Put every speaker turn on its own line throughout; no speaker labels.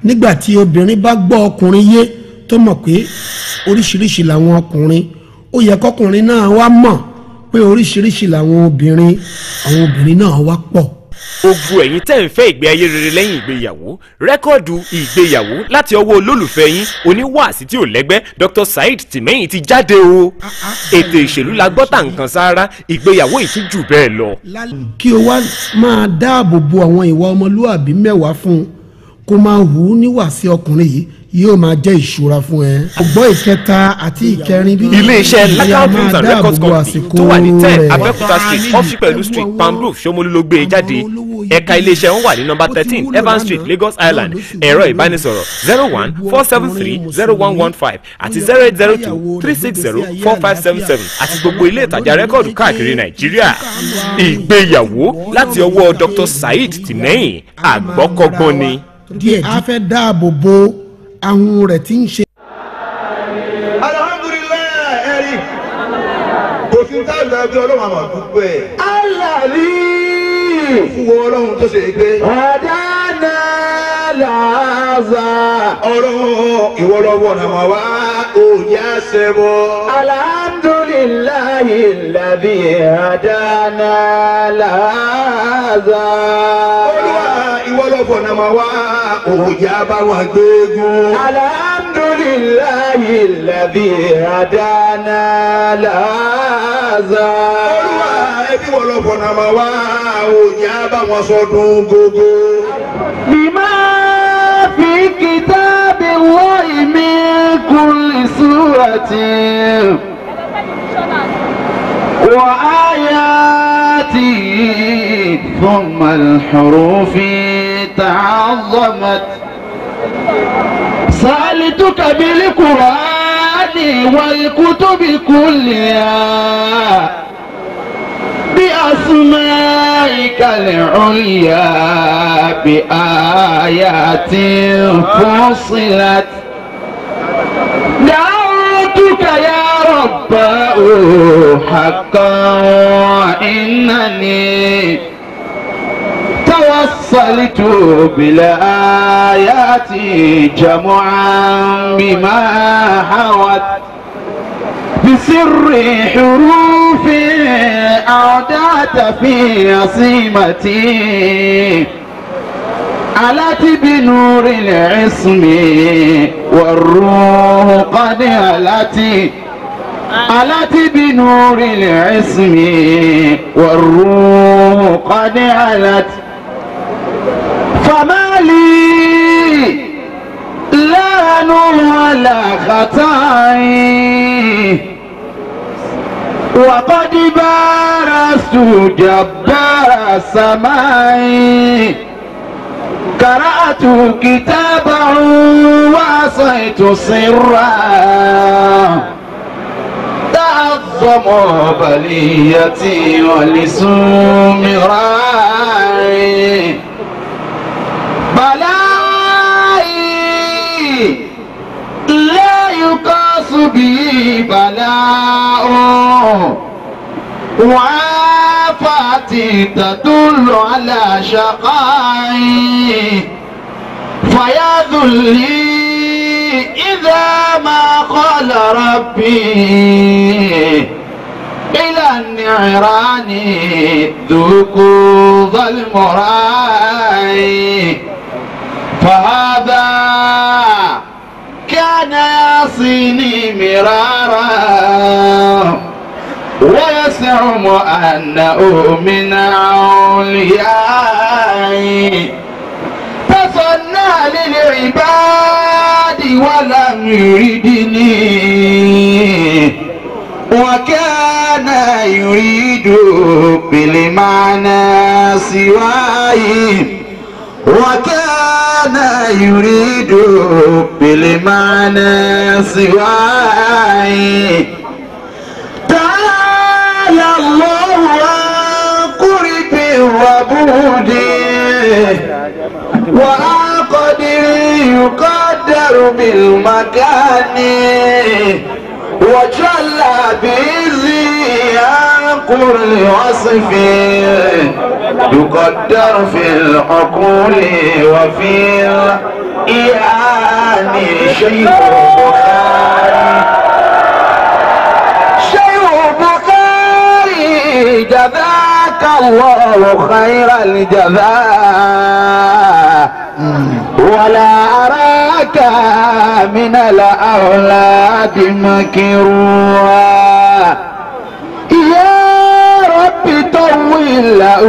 Nígbà tí obìnrin bá gbọ́ ọkùnrin yé tó mọ̀ pé oríṣiríṣi làwọn ọkùnrin, ó yẹ kọkùnrin náà wá mọ̀ pé oríṣiríṣi làwọn obìnrin, àwọn obìnrin náà wá pọ̀.
Gbogbo ẹ̀yin tẹ́ ń fẹ́ ìgbé ayé rere lẹ́yìn ìgbéyàwó, rẹ́kọ́ọ̀dù ìgbéyàwó láti ọwọ́ olólùfẹ́ yín oníwàásí tí ò lẹ́gbẹ́ Dr. Saheed Tìmẹ́yìn ti jáde o. Ètò ìṣèlú la gbọ́ tà nǹkan sára, ìgbéyàwó ìtújù bẹ́ẹ̀ lọ.
Kí o wá máa dáàbò bo àwọn ìwà ọmọlúàbí mẹ́wàá fún un, kó máa hù ú níwà sí ọkùnrin yìí, yóò máa jẹ́ ìṣúra fún ẹ. Ọgbọ́n ìkẹta àti ìkẹrin bí.
Iléeṣẹ́ Lakal Films and Records Company tó wà ní 10 Abẹ́òkúta Street, off Pẹ̀lú Street, Palm Grove, Ṣómólú ló gbé e jáde. Ẹ̀ka iléeṣẹ́ wọn wà ní nọ́mbà 13 Evans Street, Lagos Island. Ẹ̀rọ ìbánisọ̀rọ̀ 014730115 àti 08023604577 àti gbogbo ilé ìtajà rẹ́kọ̀dù káàkiri Nàìjíríà. Ìgbéyàwó láti ọwọ́ Dr. Saheed Tìmẹ́yìn, àgbọ́kọ́gbọ́n ni.
Díẹ̀ a fẹ́ dáàbò bo ahun rẹ̀ tí ń ṣe.
Alhamdulilayi, ẹ̀rí kò sí táàbù ẹbí ọlọ́run àmọ̀ dúpẹ́.
Alàlí
fún wọn ọlọ́run tó ṣe é gbé.
Àdáná làásà.
Ọlọ́run ìwọ lọ́wọ́ náà wà wá òye àṣẹ bọ́.
Alhamdulilayi alladhi hadana làásà.
Olúwa ìwọ lọ́wọ́ náà wà wá òye àbáwọn gbẹ́gun.
Alhamdulilayi alladhi hadana làásà.
Olúwa ẹbí wọ́n lọ́wọ́ náà wà wá òye àbáwọn sọdún gógó.
Bima fi kitabillahi min kulli suratin wa ayatihi thumma al-hurufi ta'azzamat. Sa'altuka bil-Qur'ani wal-kutubi kulliha بأسمائك العليا بآيات فصلت. دعوتك يا رب حقا إنني توصلت بالآيات جمعا بما حوت بسر حروف أعدت في عصيمتي علت بنور العصم والروح قد علت علت بنور العصم والروح قد علت. فما لي لا نور ولا خطاي وقد بارست جبار السماء. قرأت كتابه وعصيت سرا تعظم بليتي ولسوم راعي. بلائي لا يقاس بي بلاء وعافاتي تدل على شقائي. فيا ذلي إذا ما قال ربي إلى النعران ذوقوا المراعي. فهذا كان يعصيني مرارا ويزعم أنه من أوليائي. تصنع للعباد ولم يردني وكان يريد بالمعنى سواي وكان يريد بالمعنى سواي. تعالى الله عن قرب وبعد وعن قدر يقدر بالمكان وجل بذي عن كل وصف يقدر في العقول وفي يعني شيخ بخاري شيخ بخاري جزاك الله خير الجزاء ولا أراك من الأولاد مكروها يا رب طول له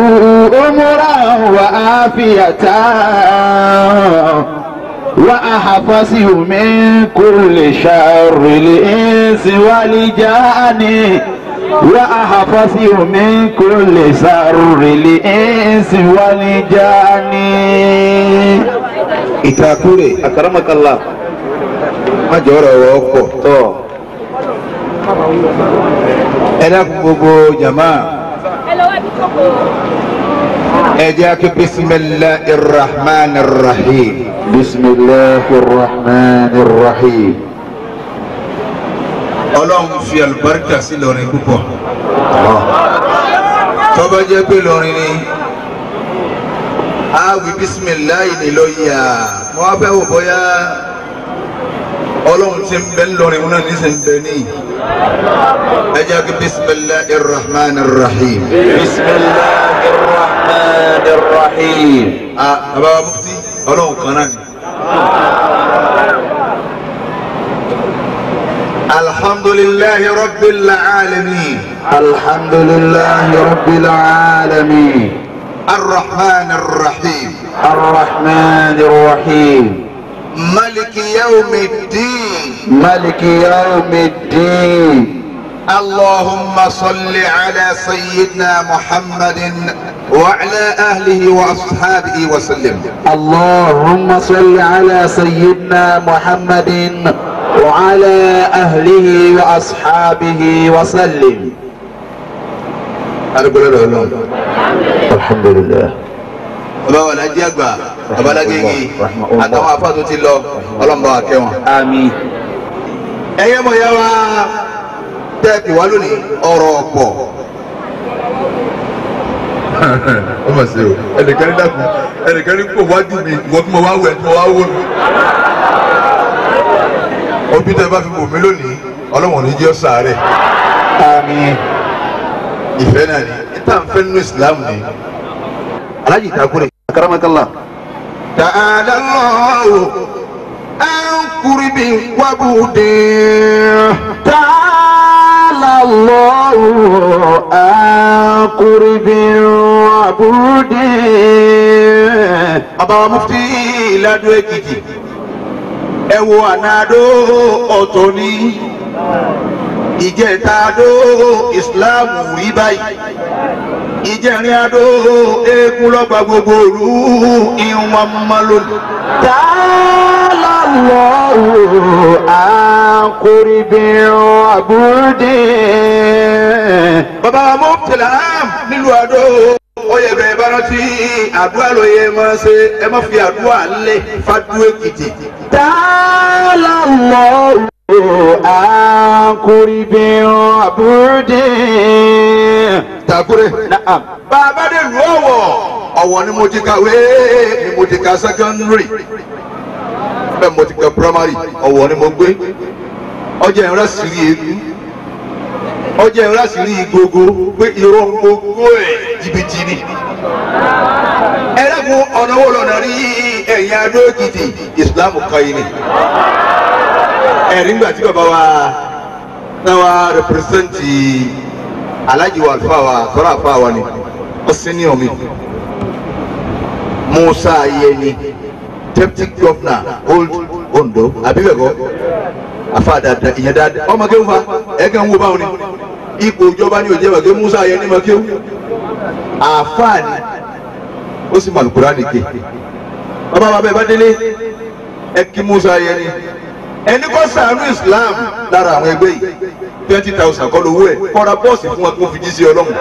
عمرا وعافية وأحفظه من كل شر الإنس والجان وأحفظه من كل شر الإنس والجان.
Ìtàkùrẹ̀
Akaramakallah.
Má jẹ́ ọ̀rọ̀ ọ̀rọ̀ ọ̀pọ̀.
Tọ́.
Ẹ dákun gbogbo jama. Ẹ jẹ́ kí bismillahir rahmanir rahim.
Bismillahir rahmanir rahim.
Ọlọ́run fi àlùbáríkà sí Ìlọrin púpọ̀. Tó bá jẹ́ pé Ìlọrin ni a wí bisimilayi ni lọ yà mo wá fẹ́ wò bóyá Ọlọ́run ti ń bẹ ńlọrin wọn náà ní sẹ́ ń bẹ ní. Ẹ jẹ́ kí bismillahir rahmanir rahim.
Bismillahir rahmanir rahim.
A bàbá wa mufti Ọlọ́run kan náà ni. Alhamdulillahi rabbil alamin.
Alhamdulillahi rabbil alamin.
الرحمن الرحيم.
الرحمن الرحيم.
ملك يوم الدين.
ملك يوم الدين.
اللهم صل على سيدنا محمد وعلى أهله وأصحابه وسلم.
اللهم صل على سيدنا محمد وعلى أهله وأصحابه وسلم. Alhamdulillah.
Bàbá wa Alhaji àgbà bàbá Lágége àtàwọn afá tó ti lọ ọlọ́mọba wa kẹ́ wọn.
Àmín.
Ẹyẹ mọ̀ ya wa tẹ́ẹ̀pì wá lónìí ọ̀rọ̀ ọ̀pọ̀. Ó mà ṣe o, ẹnìkan ní dàkú, ẹnìkan ní kò wájú mi, ìwọ tí mo wá wẹ̀ tí mo wá wò mí. Ojú tẹ́ bá fi wò mí lónìí, ọlọ́wọ̀n ní jẹ́ ọ̀sà rẹ̀.
Àmín.
Ìfẹ́ náà ni níta ń fẹ́ nínú Islam ni Alhaji Ìtàkùrẹ̀.
Akaramakallah.
Ta'ala Allahu an qurbin wa bu'din.
Ta'ala Allahu an qurbin wa bu'din.
Bàbá wa mufti Lado Èkìtì, ẹ wo ànádó ọ̀tọ̀ ní ìjẹta àdó Islam rí báyìí, ìjẹrin àdó eégún lọ́gba gbogbo òru ìwọ̀n mọ́ lónìí.
Ta'ala Allahu an qurbin wa bu'din.
Bàbá wa mufti am nílùú àdó ó yẹ bẹ́ẹ̀ bá rántí àdúrà ló yẹ máa ṣe, ẹ má fi àdúrà lẹ̀ fàdú Èkìtì.
Ta'ala Allahu an qurbin wa bu'din.
Tàkúrẹ́.
Na'am.
Bàbá dé lu Ọ̀wọ̀, Ọ̀wọ̀ ni mo ti kàwé, ni mo ti ka secondary, bẹ́ẹ̀ mo ti ka primary, Ọ̀wọ̀ ni mo gbé. Ọjà ìrora sì rí eégún, ọjà ìrora sì rí gbogbo pé irọ́ gbogbo ẹ̀ jìbìtì ni. Ẹlẹ́kùn ọ̀nà wo lọ́nà rí ẹ̀yìn Adó Èkìtì, Ìsìlámù kan yìí ni. Ẹ̀rí ńgbà tí bàbá wa náà wá rẹpẹrẹsẹ̀ntì Alhaji wa alfa wa tọ́lá alfa wa ni ó senior mi Musa Ayeni, deputy governor Old Ondo àbí bẹ́ẹ̀ kọ́, afa dada ìyẹn dada ọmọ kéwù fa ẹ kàn ń wo báwọn ni ipò ìjọba ni òjẹ́ bàgẹ́ Musa Ayeni ma kéwù àfa ni ó sì mọ Al-Qur'ani ké. Bàbá wa bẹ́ẹ̀ bá délé ẹ kí Musa Ayeni ẹni kọ́ ṣàánú Islam lára àwọn ẹgbẹ́ yìí 20,000 kọ́ lówó ẹ̀ kọ́ra bọ́ọ̀sì fún wọn kó fi jí sí Ọlọ́run.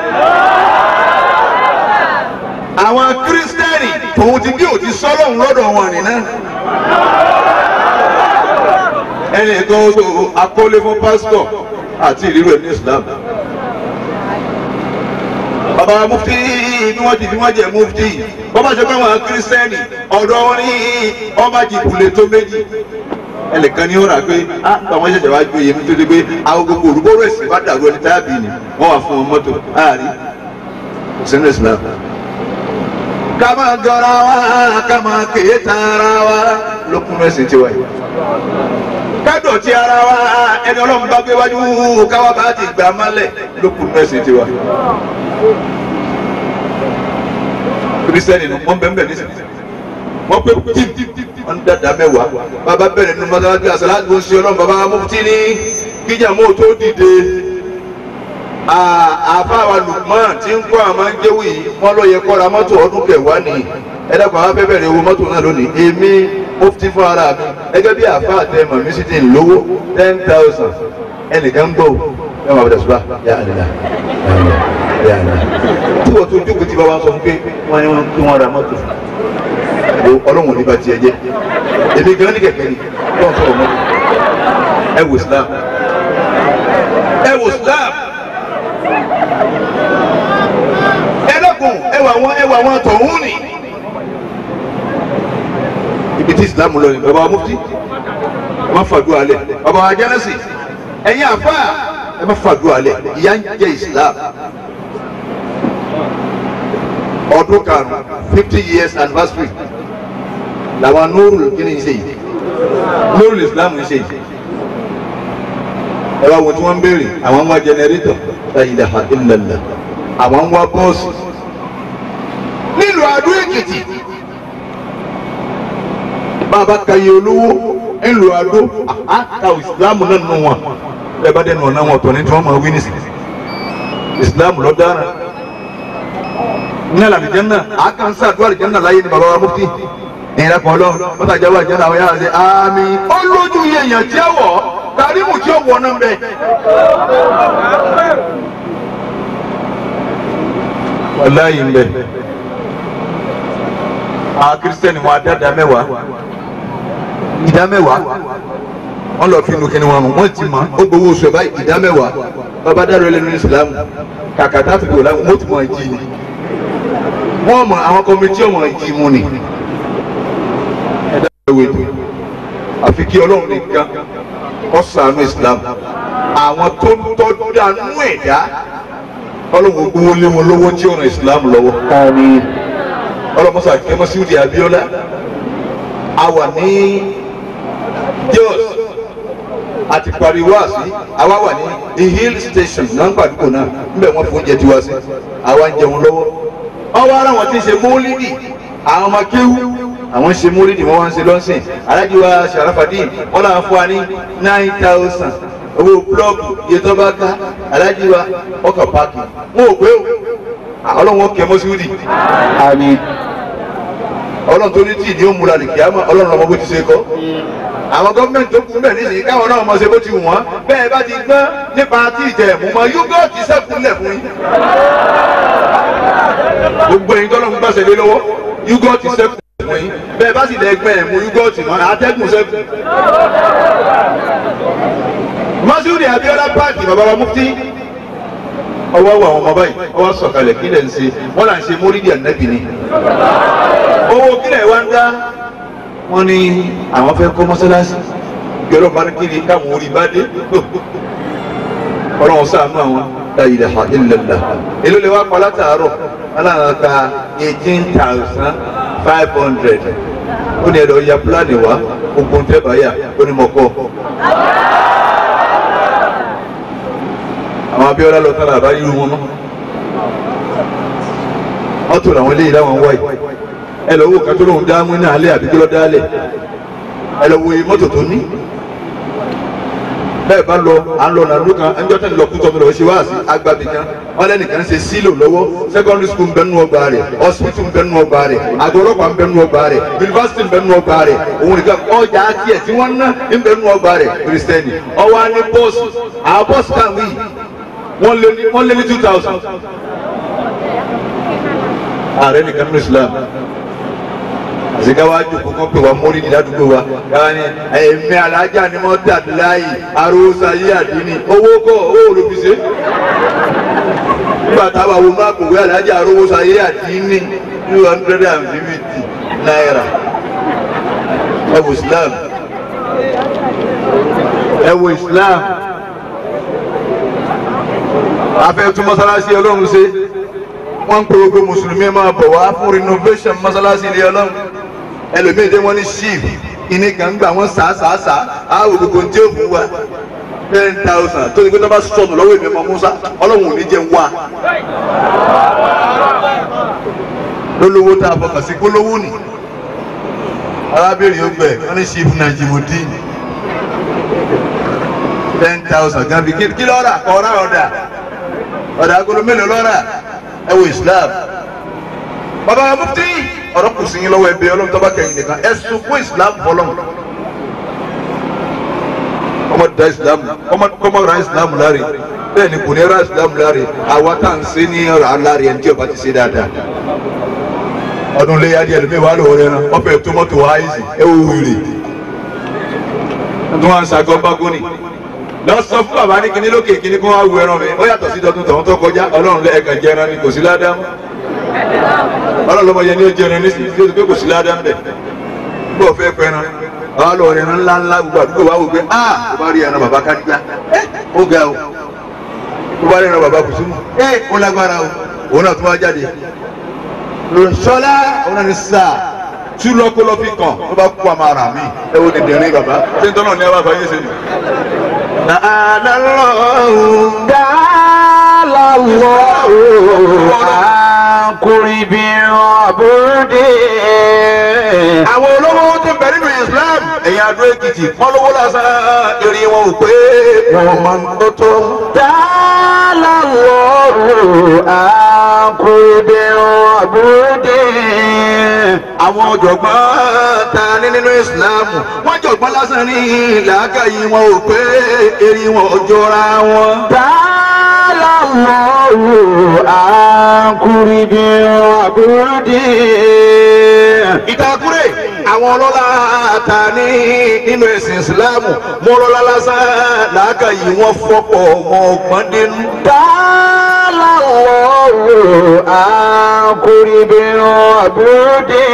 Àwọn kírísítẹ́nì tòun ti bí òtí sọ́lọ́run lọ́dọ̀ wọn nìyẹn. Ẹnì kan ó akọ́lé fún pásítọ̀ àti ìrírò ẹ̀ ní Islam. Bàbá mufti bí wọ́n ti fi wọ́n jẹ mufti bọ́bá ṣe pé àwọn kírísítẹ́nì Ọ̀dọ̀ wọn ní ọba jìbùlẹ̀ tó méjì. Ẹnìkan ní ó rà pé á gba wọn ṣẹ̀ṣẹ̀ wá ju iye mi tó dé pé àwọn gbogbo olùkóró ẹ̀sìn bá dàrú ẹni tábì ni wọ́n wà fún wọn mọ́tò àárí. Sínú Islam. Ká máa gọra wa, ká máa kéé tara wa lókun ẹ̀sìn tiwa yìí. Ká dọ̀tí ara wa, ẹni Ọlọ́run bá gbé wájú káwá bá ti gbà mọ́lẹ̀ lókun ẹ̀sìn tiwa. Kírísítẹ́nì nù wọ́n bẹ̀rẹ̀ nísìnyí. Wọ́n pé tí wọ́n dàda mẹ́wàá. Bàbá bẹ̀rẹ̀ nínú mọ́sálásí àṣàlásí ń ṣe Ọlọ́run bàbá mufti ní kíjà mọ́ tó dìde. Àfáàwà Lukman tí ń kọ́ àmọ́ ń jẹ́wì wọ́n ló yẹ kọ́ra mọ́tò ọdún kẹwàá ni. Ẹ dákun àwọn afẹ́ bẹ̀rẹ̀ owó mọ́tò náà lónìí. Èmi mufti fún ara mi. Gẹ́gẹ́ bí àfáà tẹ mọ̀mí sí ti ń lówó 10,000. Ẹnìkan ń gbọ́ ẹ máa bẹ̀rẹ̀ ṣùgbọ́n yà á nìyà yà á nìyà. Tí wọ́n tó jókòó tí bàbá sọ fún pé wọ́n ní wọ́n kí wọ́n ra mọ́tò. Ọlọ́run ò ní bá tiẹ̀ jẹ́. Èmi gan ní kẹ̀kẹ́ ni wọ́n sọ̀rọ̀ mọ́tò. Ẹ wò Islam. Ẹ wò Islam. Ẹ lọ́kùn ẹ wà wọn tọ̀hún ni. Ibi tí Islam lọ ni bàbá mufti. Ẹ má fàdúrà lẹ̀. Bàbá wa jẹ́nẹ́sì. Ẹ̀yin àfáà ẹ má fàdúrà lẹ̀. Ìyà ń jẹ Islam. Ọdún karùn-ún 50 years anniversary làwọn Nurul kí ni ń ṣe yìí, Nurul Islam ń ṣe yìí. Ẹ wá wo tí wọ́n ń béèrè, àwọn ń wá jẹnẹrétọ̀, la ilaha illallah, àwọn ń wá bọ́ọ̀sì. Nílùú Adó Èkìtì, bàbá kàyé olówó nílùú Adó, àkà ìsìlámù náà nù wọn. Ẹ bá dẹnu ọ̀nà wọn ọ̀tọ̀ ní tí wọ́n máa wí nísìnyí. Ìsìlámù lọ dára. Ní àlìjẹ́nà, àkànṣe àdúrà àlìjẹ́nà láyé ni bàbá wa mufti. Ìyẹn kan lọ, wọ́n tàjà wà àlìjẹ́nà àwọn yàrá ṣe àmín. Ó lójú iye èèyàn tí ó wọ̀, Kàrímù tí ó wọ̀ náà bẹ̀. Wàláyé ń bẹ̀. Àwọn kírísítẹ́nì wọn adá ìdá mẹ́wàá. Ìdá mẹ́wàá. Wọ́n lọ fi inú kíni wọn rùn, wọ́n ti mọ̀, ó gbowó oṣù ẹ̀ báyìí ìdá mẹ́wàá. Bàbá dárò ẹlẹ́nu ní Ìsìlámù. Kàkà tá a fi wò láwọn, wọ́n ti mọ̀ jí ni. Wọ́n mọ̀ àwọn kọ́mítì ọmọ ìjì mu ni. Ẹ̀dá ìwé ètò àfi kí Ọlọ́run nìkan kó ṣàánú Islam. Àwọn tó ń tọ́jú dànù ẹ̀dá Ọlọ́run gbowó lé wọn lọ́wọ́ tí ó ràn Islam lọ́wọ́. Ọlọ́run mọ́sá kẹ́mọ́síwìdì Abíọ́lá. A wà ní Jos àti pariwo àsí, àwa wà ní the hill station náà ń pàdúgbò náà níbẹ̀ wọ́n fún oúnjẹ tiwa sí, àwa ń jẹun lọ́wọ́. Ọwọ́ ara wọn ti ṣe mólídì, àwọn ọmọ kéwú àwọn ṣe mólídì wọn wá ń ṣe lọ́sìn. Alájí wa Sharafadin wọn làwọn fún wa ní 9,000 owó búlọ́ọ̀kù iye tó bá ká. Alájí wa ọkọ̀ páàkì wọn ò pé o. Ọlọ́run kẹ́ mọ́síwìdì. Àmín. Ọlọ́run tó ní tíì ní ó múra lè kíá mọ́, Ọlọ́run ọmọ bó ti ṣe kọ́. Àwọn gọ́ọ̀mẹ̀ntì tó kù bẹ́ẹ̀ nísìnyí káwọn náà mọ̀ ṣe bó ti wù wọ́n. Bẹ́ẹ̀ bá ti gbọ́n nípa tí ìjẹ̀mú mọ́, yúgọ́ọ̀tì sẹ́kùnlẹ̀ fún yín. Gbogbo ẹ̀yin tọ́lọ́run gbàṣẹ lé lọ́wọ́, yúgọ́ọ̀tì sẹ́kù fún yín. Bẹ́ẹ̀ bá sì lẹ gbẹ́ ẹ̀mú yúgọ́ọ̀tì mọ́, atẹ́gùn sẹ́kù. Mọ́síwìrì Abíọ́lá páàkì bàbá wa mufti. Ọwọ́ wọ àwọn ọmọ báyìí, ọwọ́ sọ̀kalẹ̀ kí lẹ̀ ń ṣe, wọ́n là ń ṣe mórìdì ànábì ni. Owó kílẹ̀ wá ń dá. Wọ́n ní àwọn fẹ́ kọ́ mọ́sálásí. Gbẹ̀rọ̀ bá ní kiri káwọn orí bá dé. Ọlọ́run ṣàánú àwọn. La ilaha illallah. Èló lè wá pa látàárọ̀? Aláǹ ta 18,500. Ó ní ẹ̀rọ ya pílánì wá, ogun tẹ́bàáyà, ó ní mọ̀kọ́. Àwọn Abíọ́lá lọ tán làbá irú wọn mọ́. Mọ́tò làwọn eléyìí láwọn ń wáyé. Ẹ lọ wo kan tó lóun dáhùn ní alẹ́ àbí kí ló dálẹ̀. Ẹ lọ wo mọ́tò tó ní. Bẹ́ẹ̀ bá lọ, à ń lọ nàlú kan, ẹnjọ́ tẹ̀ ń lọ kútọ́ mi lọ ṣe wáàsí agbábì kan. Wọ́n lẹ́nìkan ṣe sílò lọ́wọ́, secondary school ń bẹ nínú ọgbà rẹ̀, hospital ń bẹ nínú ọgbà rẹ̀, àgọ́ ọlọ́pàá ń bẹ nínú ọgbà rẹ̀, university ń bẹ nínú ọgbà rẹ̀, òun nìkan ọjà tiẹ̀ tí wọ́n ná ń bẹ nínú ọgbà rẹ̀, kìrìsìtẹ́nì. Ọwọ́ á ní bọ́ọ̀sì, àwọn bọ́ọ̀sì kan wí, wọ́n lé ní 2,000. Ààrẹ nìkan nínú Islam. Àṣekáwá jòkó kan pè wá mórí ní ládùúgbò wa. Yàrá ni ẹ̀mí alájà ni wọ́n tà láàyè arósà yí àdínní. Owó kọ́ owó ló fi ṣe. Nígbà táwa wo máa kòwé alájà arósà yí àdínní 250 naira. Ẹ wo Islam, ẹ wo Islam. Afẹ́ tún mọ́sálásí Ọlọ́run ṣe, wọ́n ń pe gbogbo mùsùlùmí máa bọ̀ wá fún renovation mọ́sálásí ilé Ọlọ́run. Ẹlòmíì dé wọ́n ní chief ìní kan gbà wọ́n sàásàásà áwò gbogbo ní tí ó fún wa 10,000 tó ní pé tó bá sọnù lọ́wọ́ èmi ọmọ Musa Ọlọ́run ò ní jẹun wá. Lólówó tá a fọkàn sí kólówó nì. Arábìnrin ó gbẹ wọ́n ní chief Najimudeen 10,000 gan fi kí lọ́ra ọ̀rá ọ̀dà ọ̀dà agolo mélòó lọ́ra. Ẹ wo Islam. Bàbá mufti ọ̀rọ̀ kù sí yín lọ́wọ́ ẹbí Ọlọ́run tó bá kẹ́yìn nìkan ẹ sunkún Islam fọlọ́run. Ọmọ da Islam ọmọ ra Islam láre, bẹ́ẹ̀ ni kò ní ra Islam láre. Àwa tá à ń ṣe ní ra láre ẹni tí ó bá ti ṣe dáadáa. Ọdún léyà díẹ̀ lómi wà lóore náà ọbẹ̀ tómọ́tò àìsí ẹ wò wèrè. Tó wà ń ṣàgọ́ bágónì lọ sọ fún bàbá ní kíní lókè kíní kó wá wu ẹran mi ó yàtọ̀ sí dọdún tọ̀hún tó kọjá. Ọlọ́run lẹ́ẹ̀kan jẹran ni kò sí ládàá mọ́. Ọlọ́run lọ́mọ yẹn ní ó jẹran ní sí pé kò sí ládàá ń bẹ̀. Bó o fẹ́ pẹran bàbá lọ ẹran ńlá ńlá gbogbo àdúgbò wa wò pé a kò bá rí ẹran bàbá Kádíjà ó ga o, kò bá rí ẹran bàbá Kùsùmù ó lágbára o. Òun náà tún wá jáde sọlá òun náà ní sáà tú lọ́kọ́lọ́ fi kàn ló bá kú àmọ́ ara mi. Ẹ wo dìndìnrín bàbá ṣé ń tọ́nà ní ẹ bá fà yé ṣe ni. Ta'ala Allahu,
ta'ala Allahu an qurbi abudi.
Àwọn olówó tó bẹ nínú Islam ẹ̀yin Adó Èkìtì wọ́n lówó lásán eré wọn ò pé wọn máa ń tó tó.
Ta'ala Allahu an qurbi abudi.
Àwọn ọ̀jọ̀gbọ́n ta ní nínú Islam wọ́n jọ̀gbọ́n lásán ní làákàyè wọn ò pé eré wọn ò jọra wọn.
Ta'ala Allahu an qurbi abudi.
Ìtàkùrẹ́ àwọn ọlọ́lá ta ní nínú ẹ̀sìn Ìsìláàmù mọ́ ọlọ́lá lásán làákàyè wọn fọ́pọ̀ wọn ọgbọ́n dénú.
Ta'ala Allahu an qurbi abudi.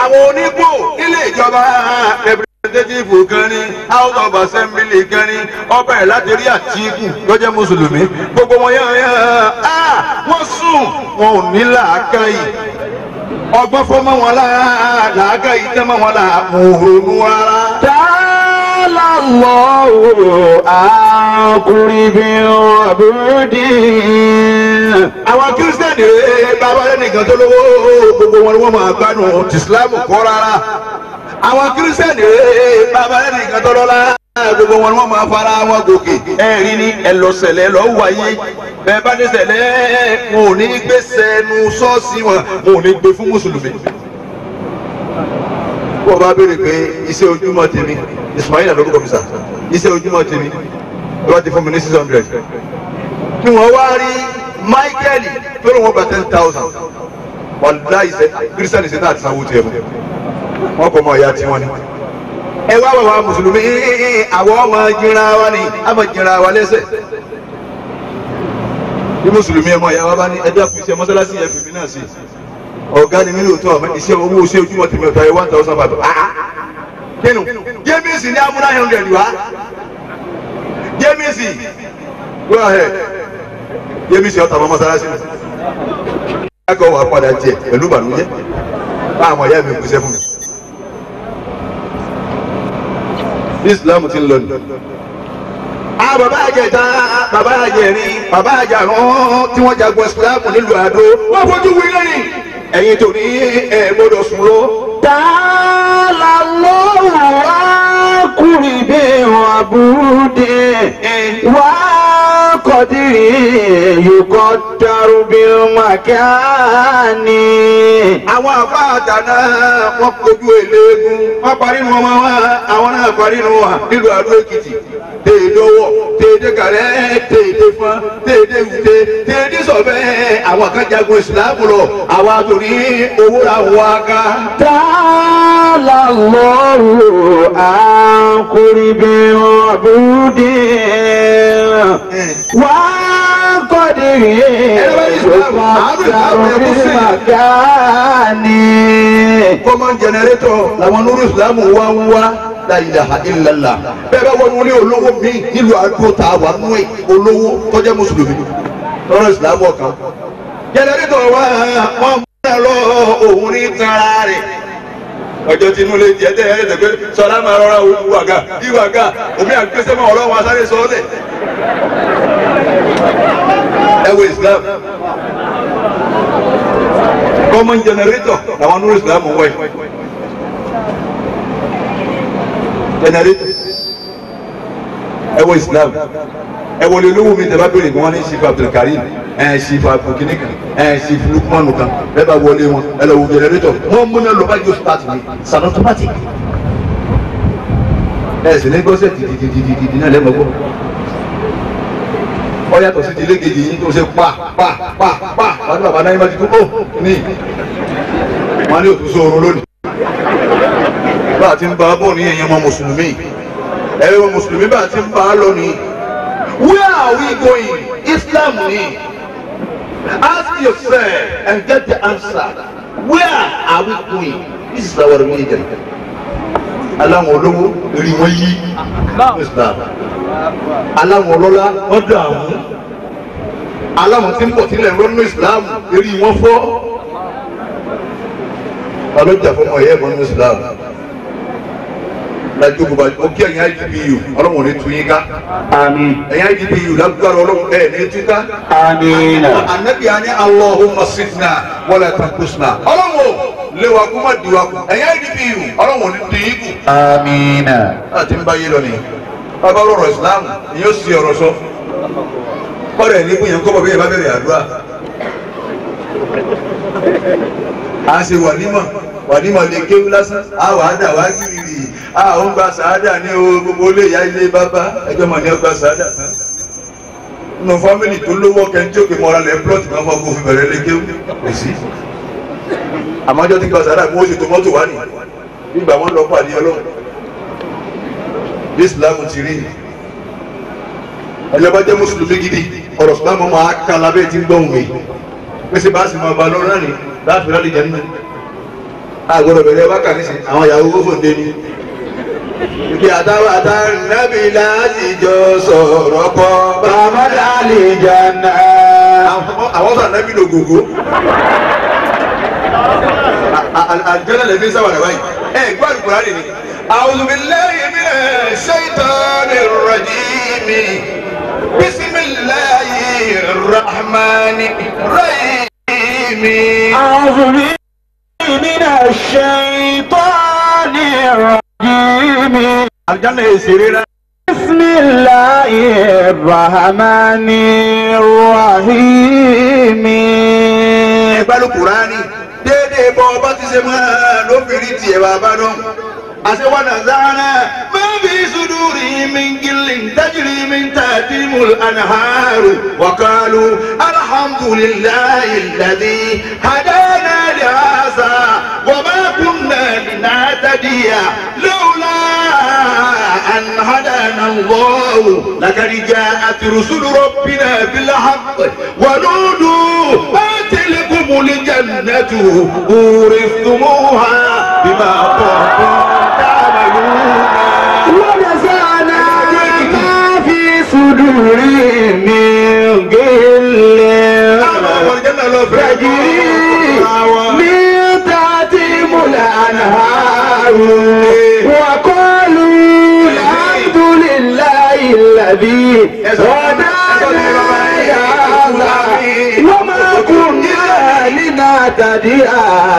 Àwọn onígbò nílé ìjọba representative kan ní House of Assembly kan ní ọbẹ̀ láti rí Àtíkù tó jẹ́ mùsùlùmí gbogbo wọn yán yán wọ́n sùn wọn ò ní làákàyè. Ọgbọ́n fọmọ wọn làákàyè tẹ́ mọ́ wọn là mú ronú rárá.
Ta'ala Allahu an qurbi abudi.
Àwọn kírísítẹ́nì rẹ̀ bàbá lẹ́nìkan tó lówó gbogbo wọn ni wọ́n máa gbádùn tìsílámù kọ́ rárá. Àwọn kírísítẹ́nì rẹ̀ bàbá lẹ́nìkan tó lọ́lá gbogbo wọn ni wọ́n máa fara wọn gòkè. Ẹ rí ni ẹ lọ sẹ̀lẹ̀ lọ wáyé bẹ́ẹ̀ bá ní sẹ̀lẹ̀ wọn ò ní gbé sẹ́nu ṣọ́ọ̀ṣì wọn wọn ò ní gbé fún mùsùlùmí. Bó o bá béèrè pé iṣẹ́ ojúmọ́ tèmi Ismaila lórúkọ mi sà iṣẹ́ ojúmọ́ tèmi ló bá ti fún mi ní 600. Kí wọ́n wá rí Michael tó lóun gba 10,000 wàlúùdá ìṣe kírísítẹ́nì ṣe náà ti sanwó tiẹ̀ fún wọn kò mọ ìyá tiwọn ni. Ẹ wá wàwá mùsùlùmí àwọn ọmọ jìnra wa ni àmọ jìnra wa lẹ́sẹ̀. Bí mùsùlùmí ẹ mọ ìyá wa bá ní ẹjẹ àpò iṣẹ́ mọ́sálásí ẹ fèmí náà sí. Ọ̀gá ni mí lóòótọ́ àmọ́ iṣẹ́ owó iṣẹ́ ojúmọ́ tèmi ọ̀tá ẹ 1,500. Kínú James ní amúná 100 wá. James go ahead. James ọ̀tá mọ́ mọ́sálásí mi. Akọ̀ wà padà jẹ pẹ̀lú ìbànújẹ́. Bá àwọn ìyá mi kú iṣẹ́ fún mi. Islam ti ń lọ ni. A bàbá àjẹta, bàbá àjẹrin, bàbá àjàrún tí wọ́n jagun Islam nílùú Àdó. Wọ́n fojú wí lẹ́yìn. Ẹ̀yin tó ní ẹ gbọ́dọ̀ sùn lọ.
Ta'ala Allahu an qurbi abudi wa qadri yuqaddaru bil makani.
Àwọn àfa àtàná wọn kojú eléegun wọn parí nu ọmọ wọn àwọn náà parí nu wọn nílùú Àdó Èkìtì. Tèèdè ọwọ́ tèèdè kàrẹ́ tèèdè fọn tèèdè wùté tèèdè sọ̀fẹ́ àwọn kan jagun Ìsìlámù lọ àwa torí owó ra wá ká.
Ta'ala Allahu an qurbi abudi wa قدره يقدر في المكان.
Common generator làwọn Nuru Islam wá ń wá. La ilaha illallah. Bẹ́ẹ̀ bá wọnú ilé olówó mi nílùú àdúgbò tá a wà nú ẹ̀ olówó tó jẹ́ mùsùlùmí lọ́rọ̀ Islam ọ̀kan. Generator wa wọ́n mú lọ òun ní tara rẹ̀. Ọjọ́ tinú lè jẹ́ tẹ́ ẹ̀ ẹ́ pé sọlá máa rọra ìwàgà ìwàgà omi àgbẹ̀sẹ̀ máa ọ̀rọ̀ wọn sáré sọ́ọ́lẹ̀. Ẹ wo Islam. Common generator làwọn Nuru Islam wọ̀ ẹ́. Generator. Ẹ wo Islam. Ẹ wọlé olówó mi tẹ́ bá béèrè kí wọ́n ní Chief Abdulkareem ẹ Chief Abdulkini kan ẹ Chief Lukmanu kan ẹ bá wọlé wọn ẹ lọ wo generator wọn múná lọ bá yóò start mi it's an automatic. Ẹ sì ní gbọ́sẹ̀ dìdìdìdìdì náà lẹ́mọ̀ gbọ́. Ọ yàtọ̀ sí ti ilé kejì yín tó ṣe pa pa pa pa wọn ní bàbá náà yín bá ti kú ó ní wọn ní òtún sóorun lónìí. Bá a ti ń bá a bọ̀ ní ẹ̀yìn ọmọ mùsùlùmí ẹ̀yìn ọmọ mùsùlùmí bá a ti ń bá a lọ ní. Where are we going? Islam ni. Ask yourself and get the answer. Where are we going? This is our religion. Aláwọn olówó rí wọn yí Islam. Aláwọn ọlọ́lá wọ́n dààmú. Aláwọn tí ń bọ̀ sílẹ̀ lọ́nà Islam rí wọn fọ́. Alójà fọmọ ẹ̀yẹ́ ẹ̀mọ́ ní Islam. Lajogo ba o kí ẹ̀yin IGPU ọlọ́run ò ní tú yín ká.
Àmín.
Ẹ̀yin IGPU lágbára ọlọ́run ẹ̀ ní tú ká.
Àmín.
Anabi ani Allahumma sidna wala tanqusna. Ọlọ́run o léwa kú má diwa kú. Ẹ̀yin IGPU ọlọ́run ò ní dín yín kù.
Àmín.
Láti ń bá yé lọ nìyí. Bàbá rọrọ̀ Ìsìlámù ni yóò sì ọ̀rọ̀ sọ. Kọ́rẹ̀ ní kúnyẹ̀ kọ́ bọ̀ bí ẹ bá bẹ̀rẹ̀ àdúrà. A ṣe wàlímọ̀ wàlímọ̀ lè kéwú lásán. A wàá dà wá gírì. A ò ń gba sàádà ní o gbogbo ilé ìyá ilé bàbá ẹjọ́ mọ̀ ní ọgbà sàádà tán. Nínú fámìlì tó lówó kẹ́ńtì òkè mọ́ra lẹ̀ plọ́ọ̀tì kan fún ọkọ̀ òfin bẹ̀rẹ̀ lé kéwú kò sí. Àmọ́jọ́ tí gba sàádà kó o ṣètò mọ́tò wá nì. Nígbà wọn lọ pàdé Ọlọ́run. Bí Ìsìlámù ti rí ni. Ẹni ọba jẹ́ mùsùlùmí gidi ọ̀rọ̀ Ìsìlámù máa ká lábẹ́ tí ń gbọ́hùn mi. Pèsè bá sì máa ba lọ́rọ́ náà ní láti rálì jẹ́ nínú. Àgbọ̀dọ̀ bẹ̀rẹ̀ wákà nísìn àwọn ìyàwó fòǹde ni. Ibi àtàwọn àtànábì láti jọ sọ̀rọ̀ kọ́.
Bàbá dàlí jàǹdà.
Àwọn sọ̀rọ̀ ànábì lò gògó. Àjọ́nà lè fi sáwàdà báyìí. Ẹ gbọ́ Àlùkùránì ni. A'udhu billahi minash shaitanir rajim. Bismillahir rahmanir rahim.
A'udhu billahi minash shaitanir rajim.
Àlùjánnà èsì rírà.
Bismillahir rahmanir rahim.
Ẹgbẹ́ Àlùkùránì déédéé bọ́ ọba ti ṣe máa lóbìnrin tiẹ̀ bàbá náà. Àṣewọ́nà záná máa fi sùdúrì min gillin tajri min tahtihimul anharu wa qalu alhamdulillahi alladhi hadana li hadha wa ma kunna linahtadiya lawla an hadana Allahu laqad ja'at rusulu rabbina bil haqq wa nudu an tilkumul jannatu uristumuha bima kuntum ta'malun.
ونزعنا ما في صدورهم من غل تجري من تحتهم الأنهار وقالوا الحمد لله الذي هدانا لهذا وما كنا لنهتدي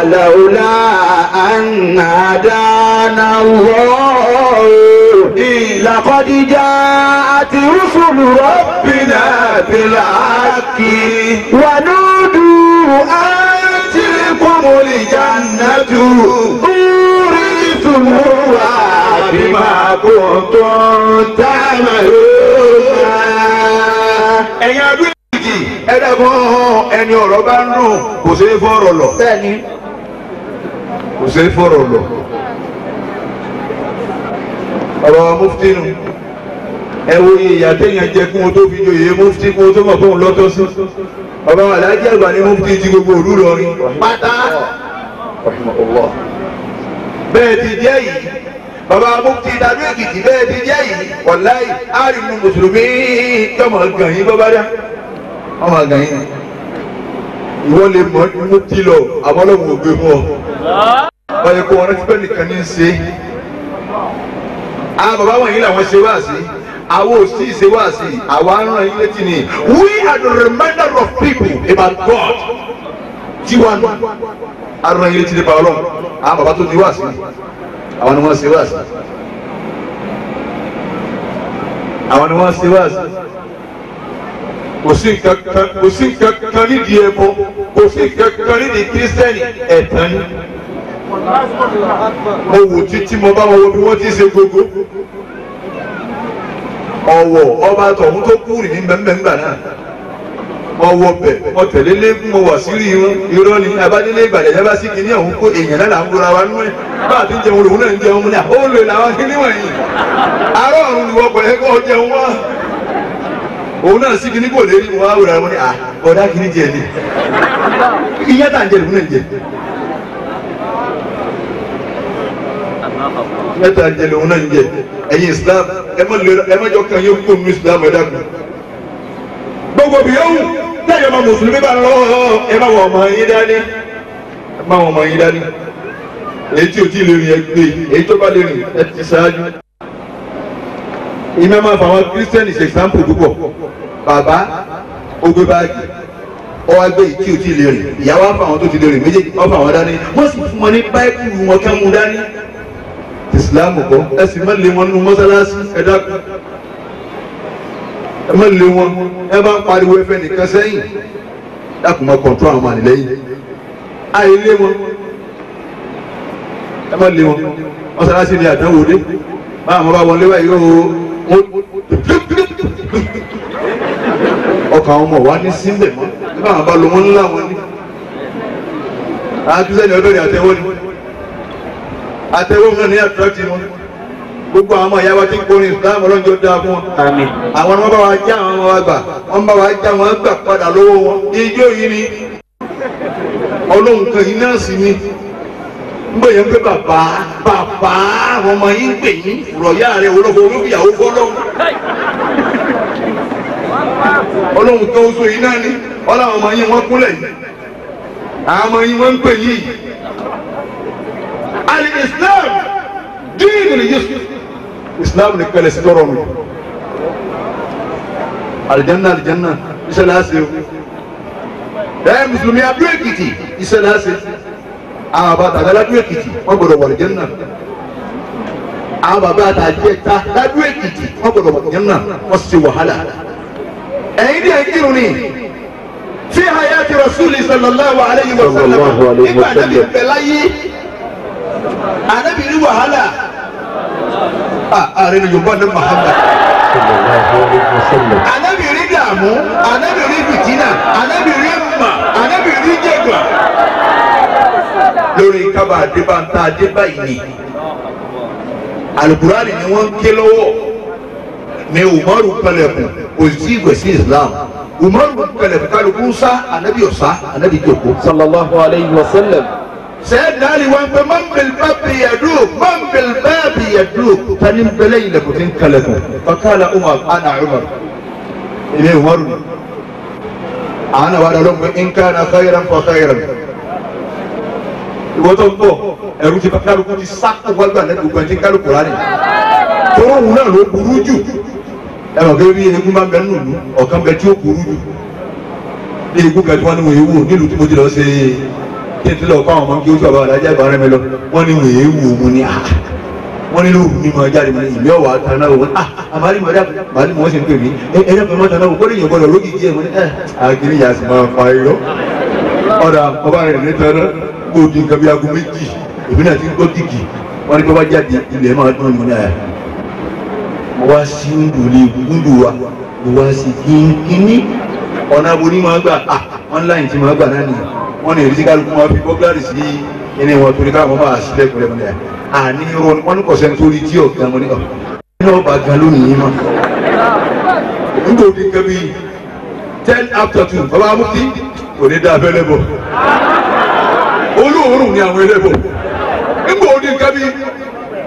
لولا أن هدانا الله لقد جاءت رسل ربنا بالحق ونودوا أن تلكم الجنة أورثتموها بما كنتم تعملون.
Ẹ̀yin adúlé yìí ẹ dàgbọ́n ẹni ọ̀rọ̀ bá ń dùn kò ṣeé fọ̀rọ̀ lọ.
Bẹ́ẹ̀ni.
Kò ṣeé fọ̀rọ̀ lọ. Ọ̀rọ̀ muftinu Ẹ wo ìyá téèyàn jẹ kí wọn tó fi joyè mufti kí wọn tó mọ̀ fóun lọ́tọ́ sí. Bàbá wa Alhaji àgbà ni mufti ti gbogbo òlú lọrin pátá. Bẹ́ẹ̀ ti jẹ́ yìí, bàbá mufti Ìdàdó Èkìtì bẹ́ẹ̀ ti jẹ́ yìí, wàláì àrùn mùsùlùmí tọmọ gàn yín bọ́bá dá. Ọmọ gàn yín. Ìwọ lè mọ mufti lọ, àmọ́ lọ́wọ́ ògbé mú ọ. Báyọ̀ kó wọn rántí pẹ́ nìkan ní í ṣe. Àwọn bàbá wọ̀nyí làwọn ṣe wá sí. Àwọn ò sí ṣe wá sí. Àwa ń rán yín létí ni. We are the reminder of people about God. Tiwa nù. A rán yín létí nípa Ọlọ́run. Àwọn bàbá tó ní wá sí. Àwọn ni wọ́n ṣe wá sí. Àwọn ni wọ́n ṣe wá sí. Kò sí nǹkan kan nídìí ẹbọ. Kò sí nǹkan kan nídìí kírísítẹ́nì ẹ̀tàn ni. Mo wò títí mo bá wọn wo bí wọ́n ti ṣe gbogbo. Ọ̀wọ̀ ọba tọ̀hún tó kú rì ní mbẹ́mbẹ́ngbà náà. Mo wọ bẹ̀, mo tẹ̀lé léegun, mo wà sírí irun, irọ́ ni abádélé Ìbàdàn yẹn bá sí kinní ọ̀hún kó èèyàn náà là ń gbóra wa nú ẹ̀. Bá a ti ń jẹun lòun náà ń jẹun mu ní à, ó lè làwọn kinní wọ̀nyí. Arọ́ ọ̀run ni wọ́n kọ̀ ẹ́ kọ́ jẹun wá. Òun náà sí kinní kò lè rí wọn á wòrán wọn ni à, ọ̀dà kinní jẹ ni. Iyá tà ń jẹ lòun náà ń jẹ. Mẹ́ta jẹ lòun náà ń jẹ. Ẹ̀yin Islam ẹ má jọ kàn yín kó nu Islam ẹ dákun. Gbogbo bí yóò tẹ̀yọ̀ ọmọ mùsùlùmí bá lọ ẹ má wọ ọmọ yín dání. Ẹ má wọ ọmọ yín dání. Èyí tí o ti lè rìn ẹ gbé, èyí tó bá lè rìn ẹ ti ṣáájú. Ìmọ̀ máa fà àwọn kírísítẹ́nì ṣe example púpọ̀. Bàbá ó gbé báàgì, ó wá gbé èyí tí o ti lè rìn, ìyàwó á fà àwọn tó ti lè rìn méjèèjì, ó fà wọn dání. Wọ́n sì fún wọn ní báíbù wọn kẹ́ mú dání. Ìsìlámù kọ́ ẹ sì má lé wọn nínú mọ́sálásí ẹ dákun ẹ má lé wọn ẹ bá ń pariwo ẹfẹ nìkan sẹ́yìn dákun máa kọ̀ǹtró àwọn àlẹ́yìn àyè lé wọn ẹ má lé wọn mọ́sálásí ni àdánwò dé báwọn ọmọ bá wọlé wáyé o ọkàn àwọn ọmọ wa ní síbẹ̀ mọ́ báwọn bá lọ wọn ńlá wọn ní àtúnṣe ní ọdọ́ ní àtẹwọ́ ni àtẹwọ́ náà ní àtúrọ́tì wọn gbogbo àwọn ọmọ ìyá wa tí ń kọrin Islam ọlọ́njọ́ dáa fún wọn. Àwọn ọmọ bá wa já àwọn ọmọ wa gbà wọ́n bá wa já wọn gbà padà lọ́wọ́ wọn ijó yìí ni ọlọ́run kan yìí náà sì ni ń bọ̀ yẹn ń pẹ́ bàbá bàbá àwọn ọmọ yìí ń pè yín rọ̀yà rẹ̀ olóko olókìyàwó fọlọ́run ọlọ́run kan oṣù yìí náà ni ọlọ́run ọmọ yìí wọ́n kúnlẹ̀ yìí àwọn ọmọ yìí wọ́n ń pè yìí. Al-Islam díìnì yusuf Islam ní pẹ̀lẹ́ sí tọrọ mi alijanna alijanna iṣẹ́ láṣẹ o ẹ mùsùlùmí Adó Èkìtì iṣẹ́ láṣẹ àwọn bàbá àtàgbà ládó Èkìtì wọ́n gbọ́dọ̀ wà alijanna àwọn bàbá àtàjẹta ládó Èkìtì wọ́n gbọ́dọ̀ wà alijanna wọ́n ṣe wàhálà ẹ̀yin díẹ̀ kírun ni fi hayati rasuli sallallahu alayhi wa sallam nígbà náà bẹ̀ láyé anabi rí wàhálà ààrẹ ni yorùbá ní Muhammad anabi rí dààmú anabi rí fìtínà anabi rí mà anabi rí jẹgbà lórí kábà àdébántà àdébá yìí alukurani ni wọ́n ń ké lọ́wọ́ ni Umaru pẹlẹkùn kò sí ìwé sí Islam Umaru pẹlẹkùn kálukú sá anabi ọ̀sá anabi jókòó.
Sallallahu alayhi wa sallam.
Sẹ́ẹ̀dá ni wọ́n pe mọ́nbìlì bábì yẹ̀dú mọ́nbìlì bábì yẹ̀dú tani bẹ́lẹ̀ yìí lẹ́kùn tí ń kalẹ̀kùn fakala Umar ana Umar ilé Umaru ni àwọn àwọn àdàlọ́ pé nkàna khayran fa khayran ìwọ́n tó ń bọ̀ ẹ̀rú ti kálukú ti sáko wájú àlẹ́ gbogbo ẹni tí ń kálukú rárẹ̀ tóró òun náà ló burú jù ẹ mọ̀ pé bí egun bá ń bẹ nínú ọ̀kan bẹ tí ó burú jù bí egun kan tí wọ́n ní wọ́n ewu nílùú tí mo ti lọ ṣe kí n ti lọ kọ́ àwọn ọmọ kí ó sọ̀rọ̀ alájà ìbára mi lọ wọ́n ní wọ́n ewu mu ni ah wọ́n ní lóògùn mi máa jáde mi ní ìmí ọ̀wà àtàná wò ah àmàlí mọ̀ dàpọ̀ màálí mọ̀ wọ́n sì ń pè mí ẹ ẹ dàpọ̀ mọ́ta náà wò kó lè yàn gbọ́dọ̀ lókì díẹ̀ mo ní ẹ àkìrí yà sì máa fa irọ́ ọ̀dà ọba rẹ̀ ní tẹ́lẹ̀ kó o di nǹkan bí aago méjì èmi náà ti ń gbọ́ gìgì wọ́n ní kí wọ́n bá jáde ilẹ̀ máa dún ní mo ní àyà mo wá sí ndùlé ndù wa mo wá sí kínkínní ọ̀nà abo ní máa gbà ah online ti máa gbà náà nìyẹn wọ́n ní ìrísí kálukú máa fi bọ́gláàrì sí ẹni wọn torí káwọn máa sílẹ̀ kúrẹ́ mọ́lẹ̀ àní irọ́ wọn ní kọ̀sẹ́ nítorí tí ọ̀gá wọn ní ọ̀ ní ọba gan lónìí yìí mọ́ Nítorí nǹkan bíi 2:10 bàbá amúkí kò ní dá abẹ́lẹ́ bọ̀. Olóòórùn ni àwọn ẹlẹ́bọ̀. Nítorí nǹkan bíi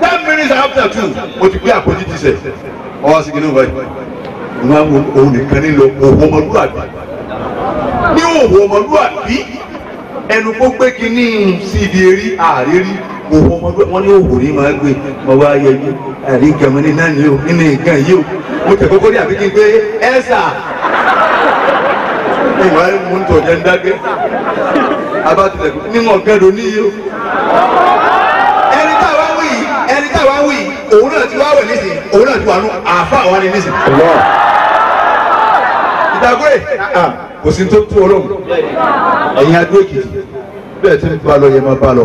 2:10 mo ti gbé àpótí ti sẹ̀. Ọwọ́ àsìkò náà báyìí. Wọ́n òun nìkan ní lọ òwò ọmọlúwàbí. Ní òwò ọmọlúwàbí ẹnu kó gbé kínní sí ibi eré àrírí òwò ọmọlúwàbí wọ́n ní òwò ní máa gbé mo wá yẹjú àrí nǹkan mi ní náà ní o nínú nǹkan yìí o mo tẹ̀ kókó ní àbí kí n gbé ẹ́sà ìwà mú ń tọ̀jẹ́ ń dágẹ́ abátìlẹ̀kùn níwọ̀n gẹ́dọ̀ níyì o. Ẹni táwa wí ẹni táwa wí òun náà ti wá wẹ̀ nísìn òun náà ti wà nù àáfàá wa ni nísìn. Ìdàgbé kò sí tó tú ọlọ́run ẹ̀yin Adó Èkìtì bẹ́ẹ̀ tí ń bá lọ yẹn máa bá lọ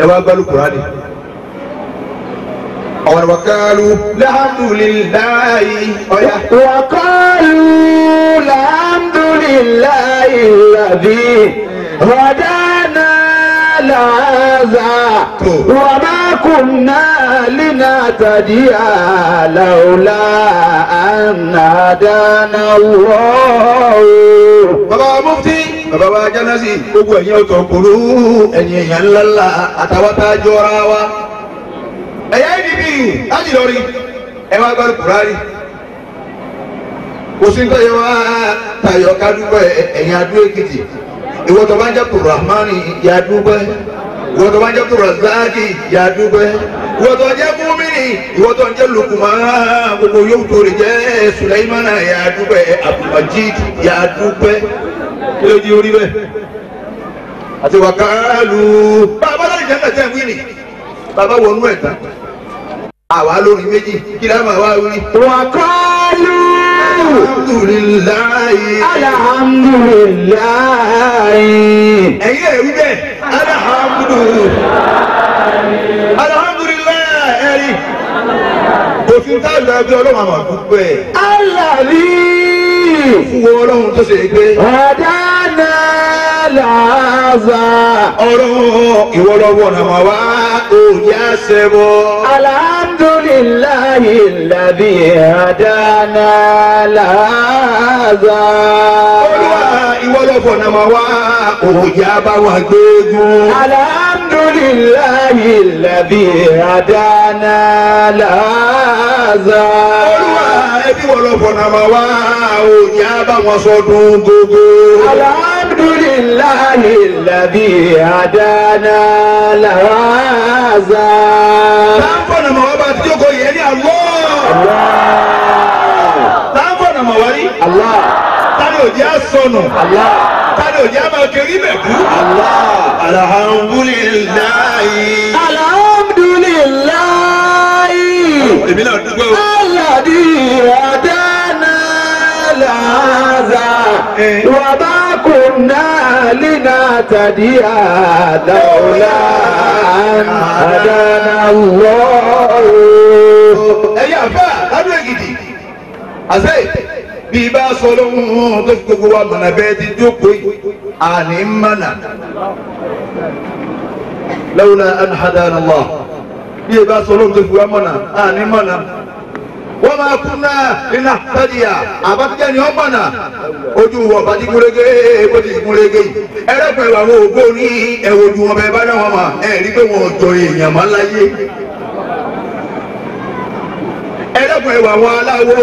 ẹ wá gbálù Kùránì. Ọ̀rọ̀ wàkàlù alhamdulillahi ọ̀yà.
Wàkàlù alhamdulillahi alladhi hadana لهذا وما كنا لنهتدي لولا أن هدانا الله.
Bàbá mufti bàbá wa jánásì gbogbo ẹ̀yin ọ̀tọ̀ kúrú ẹ̀yin èèyàn ńláńlá àtàwọn tá a jọra wa. Ẹ̀yà ìdìbò láti lọ rí ẹ wá gbọ́dọ̀ Kùránì. Kò sí nítorí wá tayọ̀ kádúgbò ẹ̀yin Adó Èkìtì. Ìwọ tó bá ń jẹ́ Abdulrahmani yà dúpẹ́, ìwọ tó bá ń jẹ́ Abdulrazaki yà dúpẹ́, ìwọ tó ń jẹ́ Mumini, ìwọ tó ń jẹ́ Lukman, gbogbo yóò tó rè jẹ́ Sulaimana yà dúpẹ́, Abdulmajid yà dúpẹ́. Kí ló di orí bẹ́ẹ̀? Àti wàkàlù bàbá láti jẹ́ nàìjíríà wíìnì bàbá wọnú ẹ̀ tán àwa lórí méjì kí láwọn àwa wí.
Wàkàlù.
Alhamdulillahi.
Alhamdulillahi.
Ẹ̀yin ẹ̀ wí bẹ́ẹ̀ alhamdulillahi. Alhamdulillahi ẹ̀rí. Òfin táàbù àbí ọlọ́run àmọ̀ dúpẹ́.
Alladhi.
Fún wọn ọlọ́run tó ṣe é gbé.
Hadana lihadha.
Ọlọ́run ìwọ lọ́wọ́ náà máa wá òye àṣẹ bọ́.
Alhamdulillahi alladhi hadana lihadha.
Olúwa ìwọ lọ́wọ́ náà máa wá òye àbáwọn gbẹ́gun.
Alhamdulillahi alladhi hadana lihadha.
Olúwa ẹbí wọ́n lọ́wọ́ náà máa wá òye àbáwọn sọdún gbogbo.
Alhamdulillahi alladhi hadana lihadha.
Táǹfọ̀ náà máa wá bá ti jókòó yẹn ní àlọ́. Táǹfọ̀ náà máa wá rí.
Allah.
Tani òjì á sọnù.
Allah.
Tani òjì á máa kiri mẹ̀kú.
Allah.
Alhamdulillahi.
Alhamdulillahi.
Èmi náà dúpẹ́ o.
Alladhi hadana lihadha. Wa ma kunna linahtadiya lawla an hadana Allah.
Ẹ̀yin àfáà Adó Èkìtì àṣẹ bí bá sọ lóhùn tó fi gbogbo wa mọ̀nà bẹ́ẹ̀ ti jókòó yìí àní mọ̀nà. Lawla an hadana Allah bí bá sọ lóhùn tó fi wa mọ̀nà àní mọ̀nà. Wa ma kunna linahtadiya àbátijọ́ ni wọ́n mọ̀nà ojú wọ̀ bàtí gúnrégé bó ti gúnrégé yìí. Ẹlẹ́pẹ̀lú àwọn ògbó ní ẹ̀wọ̀ ojú wọn bẹ́ẹ̀ bá náà wọn mà ẹ̀ rí pé wọn ò jọ èèyàn mọ́ láyé. Ẹlẹ́pẹ̀lú àwọn aláwo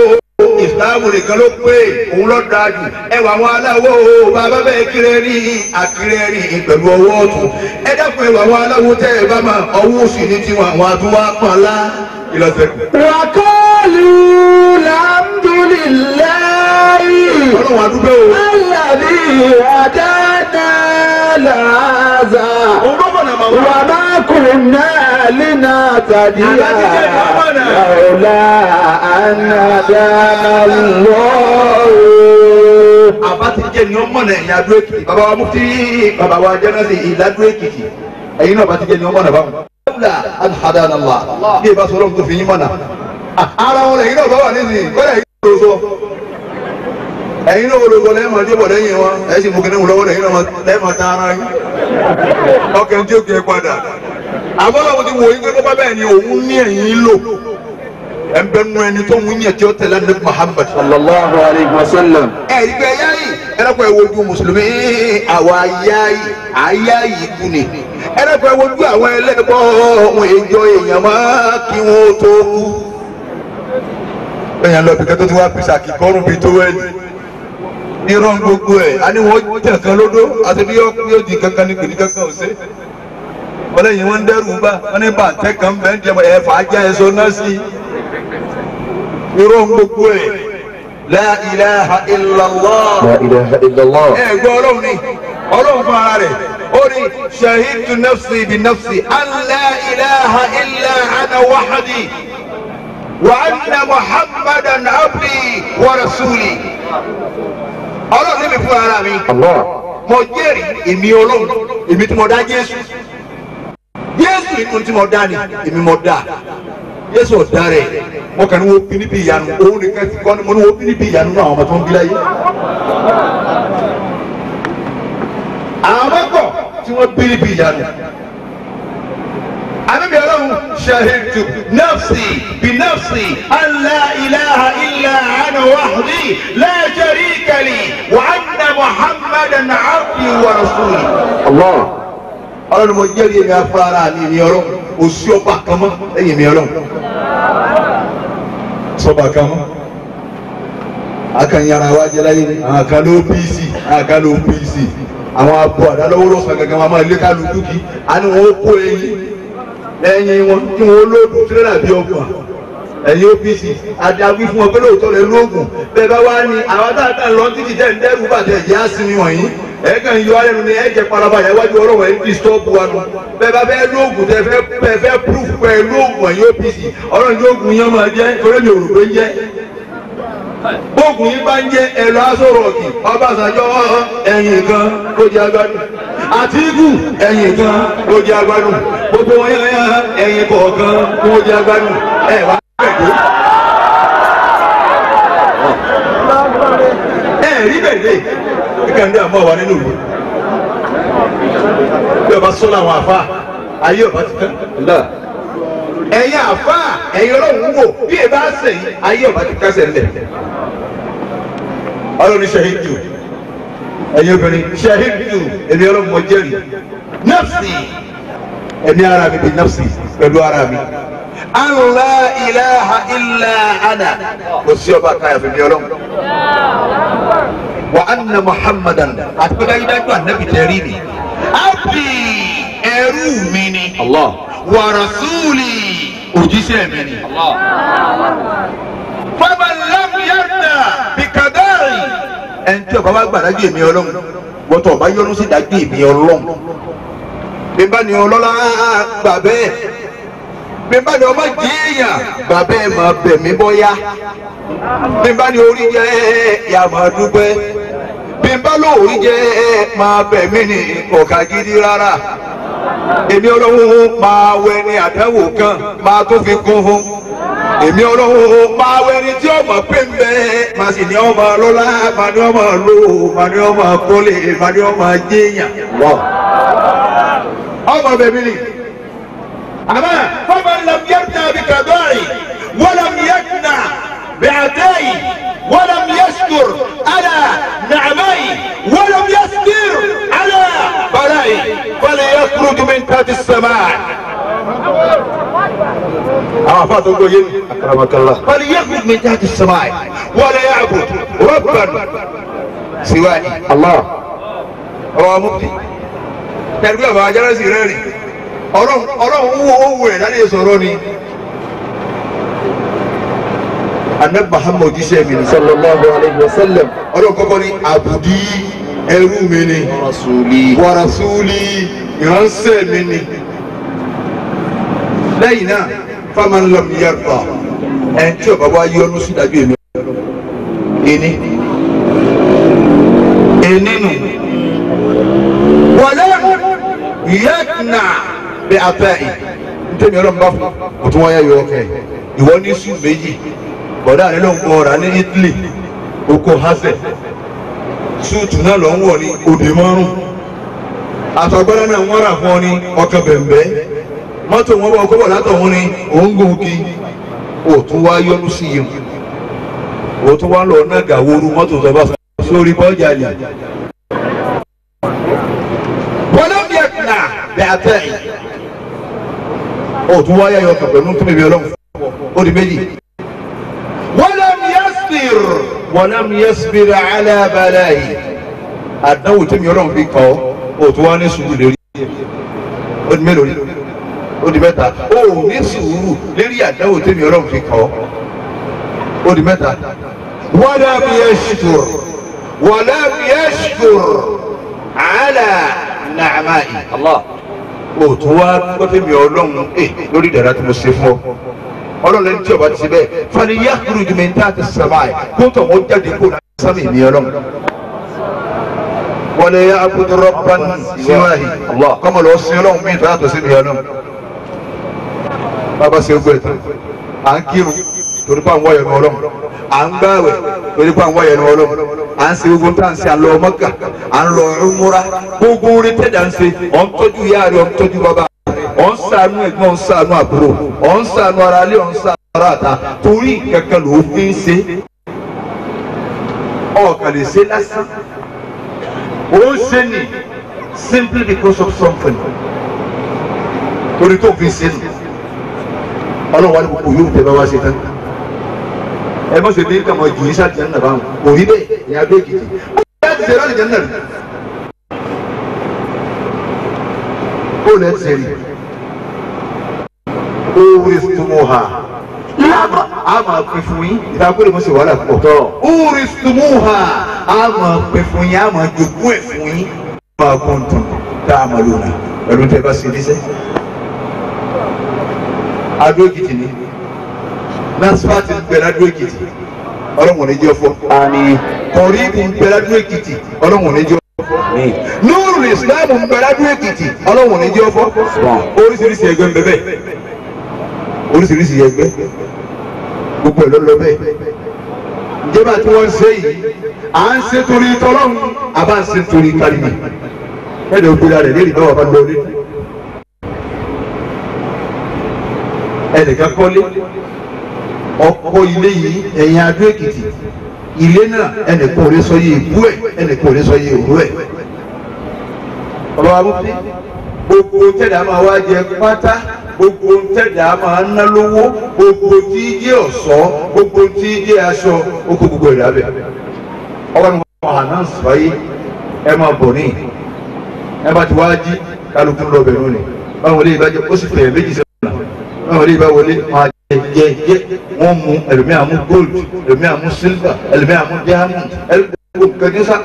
ìsìláàmù nìkan ló pé òun ló dáa jù ẹwà àwọn aláwo bàbá bẹ́ẹ̀ kiri rí àkiri rí pẹ̀lú ọwọ́ ọ̀tún ẹ dákun ẹwà àwọn aláwo tẹ́ ẹ bá máa ọwọ́ òsì ní tiwọn àwọn àtúwá pọnlá ìlọsẹ̀kù.
Wàkọ́lù alhamdulillahi.
Ọlọ́run àdúgbò o.
Alladhi hadana lihadha.
Òun ló mọ̀nà màá wá.
Wa ma kunna linahtadiya lawla an hadana Allah.
Àbá ti jẹ́ ni ó mọ̀nà ẹ̀yìn Adó Èkìtì bàbá wa mufti bàbá wa jẹ́nàsì ìlú Adó Èkìtì ẹ̀yin náà bá ti jẹ́ ni ó mọ̀nà báwọn. Lawla an hadana Allah bí ìbá sọ̀rọ̀ tó fi yín mọ̀nà. Ara wọn lẹ́yìn náà bá wà nísìnyí kọ́lá ẹ̀yin náà ló sọ. Ẹ̀yin náà ológo lẹ́yìn máa débọ̀ lẹ́yìn wọn ẹ̀ sì mú kíní lọ́wọ́ lẹ́yìn náà lẹ́yìn máa tán ara yín. Ọkẹ́ tí ó kẹ́ padà. Àbọ̀lọ́wọ́ ti wò yín pé bọ́bá bẹ́ẹ̀ ni òun ní ẹ̀yìn lò. Ẹ̀ ń bẹ nú ẹni tó ń yàn tí ó tẹ̀lé ní Muhammad.
Sallallahu alayhi wa sallam.
Ẹ ìgbẹ́ yáyì ẹlẹ́kọ̀ọ́ ẹ wojú mùsùlùmí àwa yáyì àyáyì kú ni. Ẹlẹ́kọ̀ọ́ ẹ wojú àwọn ẹlẹ́bọ̀ ohun èjọ èèyàn máa kí wọ́n tó kú. Èèyàn lọ bìkẹ́ tó ti wá pèsè àkìkọ́rùn bíi tó wẹ́ẹ̀lì. Irọ́ gbogbo ẹ̀ a ní wọ́n tẹ̀ kan lódó àti bí yóò di kankan ní kìnìún kankan ò sí. Ọlẹ́yin wọn ń dẹ́rù bá wọn ní bàtẹ́ kan bẹ́ẹ̀ ń jẹ́ ẹ̀fà ajá ẹ̀sọ́ náà sí. Irọ́ gbogbo ẹ̀ la ilaha illallah.
La ilaha illallah.
Ẹ gbọ́ ọlọ́run ni ọlọ́run fún ara rẹ̀ ó ní shahidtu nafsi bi nafsi an la ilaha illa ana wahdi wa anna muhammadan abdi wa rasuli. Ọlọ́run ní mi fún ara mi. Mo jẹ́rìí èmi ọlọ́run èmi tí mo dá Jésù. Jésù inú tí mo dá ni èmi mo dá. Jésù ọ̀dá rẹ̀ mo kàn ní wo bí níbi ìyanu òun nìkan ti kọ́ ni mo ní wo bí níbi ìyanu náà àwọn ọmọ tó ń bí láyé. Àwọn ọmọ tí wọ́n bí níbi ìyanu. Àbíbi ọlọ́run ṣahidu nafsi bi nafsi an la ilaha illa ana wahdi la sharika li wa anna muhammadan abdi wa rasuli.
Allah.
Ọlọ́run mo jẹ́rìí èmi afárá mi ní ọlọ́run òsì ọba kan mọ́ lẹ́yìn mi ọlọ́run. Sọba kan mọ́. Akanyara wa jẹ́ láyé ni àwọn kan ló PC àwọn kan ló PC àwọn abo àdálọ́wọ́ lọ́sàn gangan wọn máa lé kálukú kí á ní wọn kó eyín lẹ́yìn wọn kí wọn lóògùn tirẹ́là bíi ọgbọ̀n ẹ̀yin OPC àdàwí fún wọn pé lóòótọ́ lẹ lóògùn bẹ́ẹ̀ bá wá ní àwọn táàtà lọ títí tẹ̀ ń dẹ́rù bàtẹ̀ ẹ̀jẹ̀ á sinmi wọ̀nyí ẹ̀ kàn yọ alẹ́ nu ni ẹ̀ jẹ́ paraba yẹn wájú ọlọ́wọ́ ẹ̀ ń disturb wa nu bẹ́ẹ̀ bá fẹ́ lóògùn tẹ fẹ́ fẹ́ proof pé lóògùn ẹ̀yin OPC ọlọ́run ní oògùn yẹn máa jẹ́ torí mi ò rò pé ń jẹ́ bóògùn yìí bá ń jẹ́ ẹ̀rọ aṣọ́rọ̀ọ̀kì Ọbásanjọ́ ẹ̀yìn kan ló jẹ́ agbádùn Àtíkù ẹ̀yìn kan ló jẹ́ agbádùn gbogbo wọn yẹn ẹ̀yìn kọ̀ọ̀kan ló jẹ́ agbádùn ẹ̀ wá bẹ̀rẹ̀ ẹ̀ rí bẹ̀rẹ̀ kíkà ń dé àmọ́ wa nínú ìlú bí ọba sọ́lá àwọn àfa ayé ọba ti tán ẹ̀yin àfa ẹ̀yin ọlọ́run wò bí ẹ bá sẹ̀yìn ayé ọba ti kásẹ̀ ńlẹ̀ ọlọ́run ṣahidu ẹ̀yin obìnrin ṣahidu èmi ọlọ́run mo jẹ́rìí nafsi ẹ̀mí ara mi bí nafsi pẹ̀lú ara mi an la ilaha illa ana kò sí ọba káyà fún mi ọlọ́run wa anna muhammadan àti pé dájúdájú ànábì tẹ̀rí ni abdi ẹrú mi ni
Allah.
Wa rasuli òjíṣẹ́ mi ni. Faman lam yarda bi qada'i. Ẹni tí ọba bá gbàdájú èmi ọlọ́run wọ́tọ̀ ọba yọ́nú sí dájú èmi ọlọ́run. Bí bá ní ọlọ́lá gbà bẹ́ẹ̀ bí bá ní ọba jẹ́yàn gbà bẹ́ẹ̀ máa bẹ̀ mí bọ́yá. Bí bá ní orí jẹ́ yà máa dúpẹ́. Bí bá lóorí jẹ́ máa bẹ̀ mí ní ọ̀kà gidi rárá. Èmi ọlọ́run máa wẹ ní àdánwò kan máa tó fi kún fún. Èmi ọlọ́run máa wẹ ní tí ọmọ pé ń bẹ máa sì ní ọmọ lọ́lá máa ní ọmọ lò máa ní ọmọ kólé máa ní ọmọ jẹ́yàn. Ọmọ bẹ̀mí ni. Àmọ́ faman lam yarda bi qada'i wa lam yaqna bi'ata'i wa lam yashkur ala ni'ma'i wa lam yasbir ala bala'i falyakhruj min tahti as-sama'. Àwọn afa tó gbóyè ni.
Akramakallah.
Falyakhruj min tahti as-sama' wa la ya'bud rabban siwa'i.
Allah.
Ọ̀rọ̀ mufti. Tẹ̀lé bàbá ajárẹ́sì rẹ̀ rìn. Ọlọ́run wò ó wò ẹ̀ láti sọ̀rọ̀ ni. Anabi Muhammad òjíṣẹ́ mi ni.
Sallallahu alayhi wa sallam.
Ọlọ́run kọ́kọ́ ní abudi ẹrú mi ni.
Rasuli.
Wa rasuli ìránṣẹ́ mi ni. Lẹ́yìn náà faman lam yarda ẹni tí ọba wa yọ́nú sí dájú èmi. Ení. Ení nù. Walam yaqna bí afẹ́ yìí ntẹ́mi ọlọ́run bá fún o tún wáyà yọ ọkẹ́ ìwọ ní sùn méjì bọ̀dá rẹ ló ń kọ́ ọ̀rá ní Italy oko hasẹ̀ súùtù náà ló ń wọ̀ ní òde márùn àtọ̀gbọ́dá náà wọ́n rà fún ọ ní ọkàn bẹ̀m̀bẹ́ mọ́tò wọn bọ̀ kọ́bọ̀ látọ̀hún ní òǹgùn kí O tún wá yọnu sí yìí o tún wá lọ nága woru mọ́tò tó bá sórí bọ́jà lè. Wọlé nà bẹ́ẹ̀ àtẹ̀ o tún wá yọ ọkàn pẹ̀lú tó bèbè ọlọ́run ó di méjì. Walam yasbir ala bala'i àdánwò tẹ̀mí ọlọ́run fi kọ́ o tún wá ní sùúrù lérí ó di mélòó ó di mẹ́ta ó ní sùúrù lérí àdánwò tẹ̀mí ọlọ́run fi kọ́ ó di mẹ́ta. Walam yashkur ala na'ma'i o tún wá gbọ́tẹ̀mí ọlọ́run lórí ìdára tí mo ṣe fún ọ ọlọ́run lẹni tí ọba ti ṣe bẹ́ẹ̀ fani yakhruju min tahti as-samai kó tó wọn jáde kó náà sami mi ọlọ́run. Wala ya'budu rabban siwahi kọ́mọ lọ sí ọlọ́run mi ìfẹ́ àtọ̀ sí mi ọlọ́run. Bàbá ṣe gbọ́ ẹ̀tàn à ń kírun torí pé à ń wáyọ̀ ní ọlọ́run à ń gbààwẹ̀ torí pé à ń wáyọ̀ ní ọlọ́run à ń ṣe gbogbo tá à ń ṣe à ń lọ Mọ́kà à ń lọ Umura gbogbo orin tẹ̀dá ń ṣe ọ̀ ń tọ́jú ìyá rẹ̀ ọ̀ ń tọ́jú bàbá ọ̀ ń ṣàánú ẹ̀gbọ́n ọ̀ ń ṣàánú àbúrò ọ̀ ń ṣàánú ara ilé ọ̀ ń ṣàánú ara àta torí kankan ló fi ń ṣe ọ̀kan lè ṣe lásán ó ń ṣe ni simply because of something torí tó fi ń ṣe nù ọlọ́run wa ní gbogbo yóò tẹ̀ bá wá ṣe tán ẹ má ṣe bí kàmọ́ jù yín sáà jẹ́ nà báwọn kò rí bẹ́ẹ̀ ní Adó Èkìtì ó yẹ ti ṣe láti jẹ́ nà rí ó lẹ́ ti ṣe rí ooristumuha a máa pín fún yín ìdákúrè mọ́ sí wàhálà púpọ̀ ooristumuha a máa pín fún yín a máa jogún ẹ̀ fún yín máa kún tún tá a máa lò náà pẹ̀lú tẹ́ bá ṣe níṣẹ́. Adó Èkìtì ni NASFAT ń bẹ l'Adó Èkìtì ọlọ́run ní jẹ́ fọ́ kọ̀ríbù ń bẹ l'Adó Èkìtì ọlọ́run ní jẹ́ fọ́ Nurul Islam ń bẹ l'Adó Èkìtì ọlọ́run ní jẹ́ fọ́ oríṣiríṣi ẹgbẹ́ ń bẹ bẹ́ẹ̀ oríṣiríṣi ẹgbẹ́ gbogbo ẹ̀ ló lọ bẹ́ẹ̀ ìjọba tí wọ́n ń ṣe yìí à ń ṣe torí tọ́lọ́run àbá ń ṣe torí kárìmì ẹ̀dẹ̀ ògbéra rẹ̀ lérí báwa bá lọ létí ẹnìkan kọ́lé ọkọ ilé yìí ẹ̀yìn Adó Èkìtì ilé náà ẹnìkan ò lè sọ yé ìbú ẹ̀ ẹnìkan ò lè sọ yé òru ẹ̀ ọba wa mú gbogbo tẹ̀dá máa wá jẹ pátá gbogbo tẹ̀dá máa ná lówó gbogbo tí jẹ́ ọ̀ṣọ́ gbogbo tí jẹ́ aṣọ oko gbogbo ẹ̀rọ abẹ. Ọba ní wọn ànánsì fàyè ẹ máa bọ̀ ní ẹ bá ti wá jí kálukú lọ bẹ̀rù ni báwọn olè ìbàjẹ́ ó sì fẹ̀yẹ̀ méjì sẹ́wọ̀n báwọn olè ìbá wọlé máa jẹ jẹ jẹ wọ́n mú ẹlòmíà mú gold ẹlòmíà mú silver ẹlòmíà mú diamond ẹlòmíà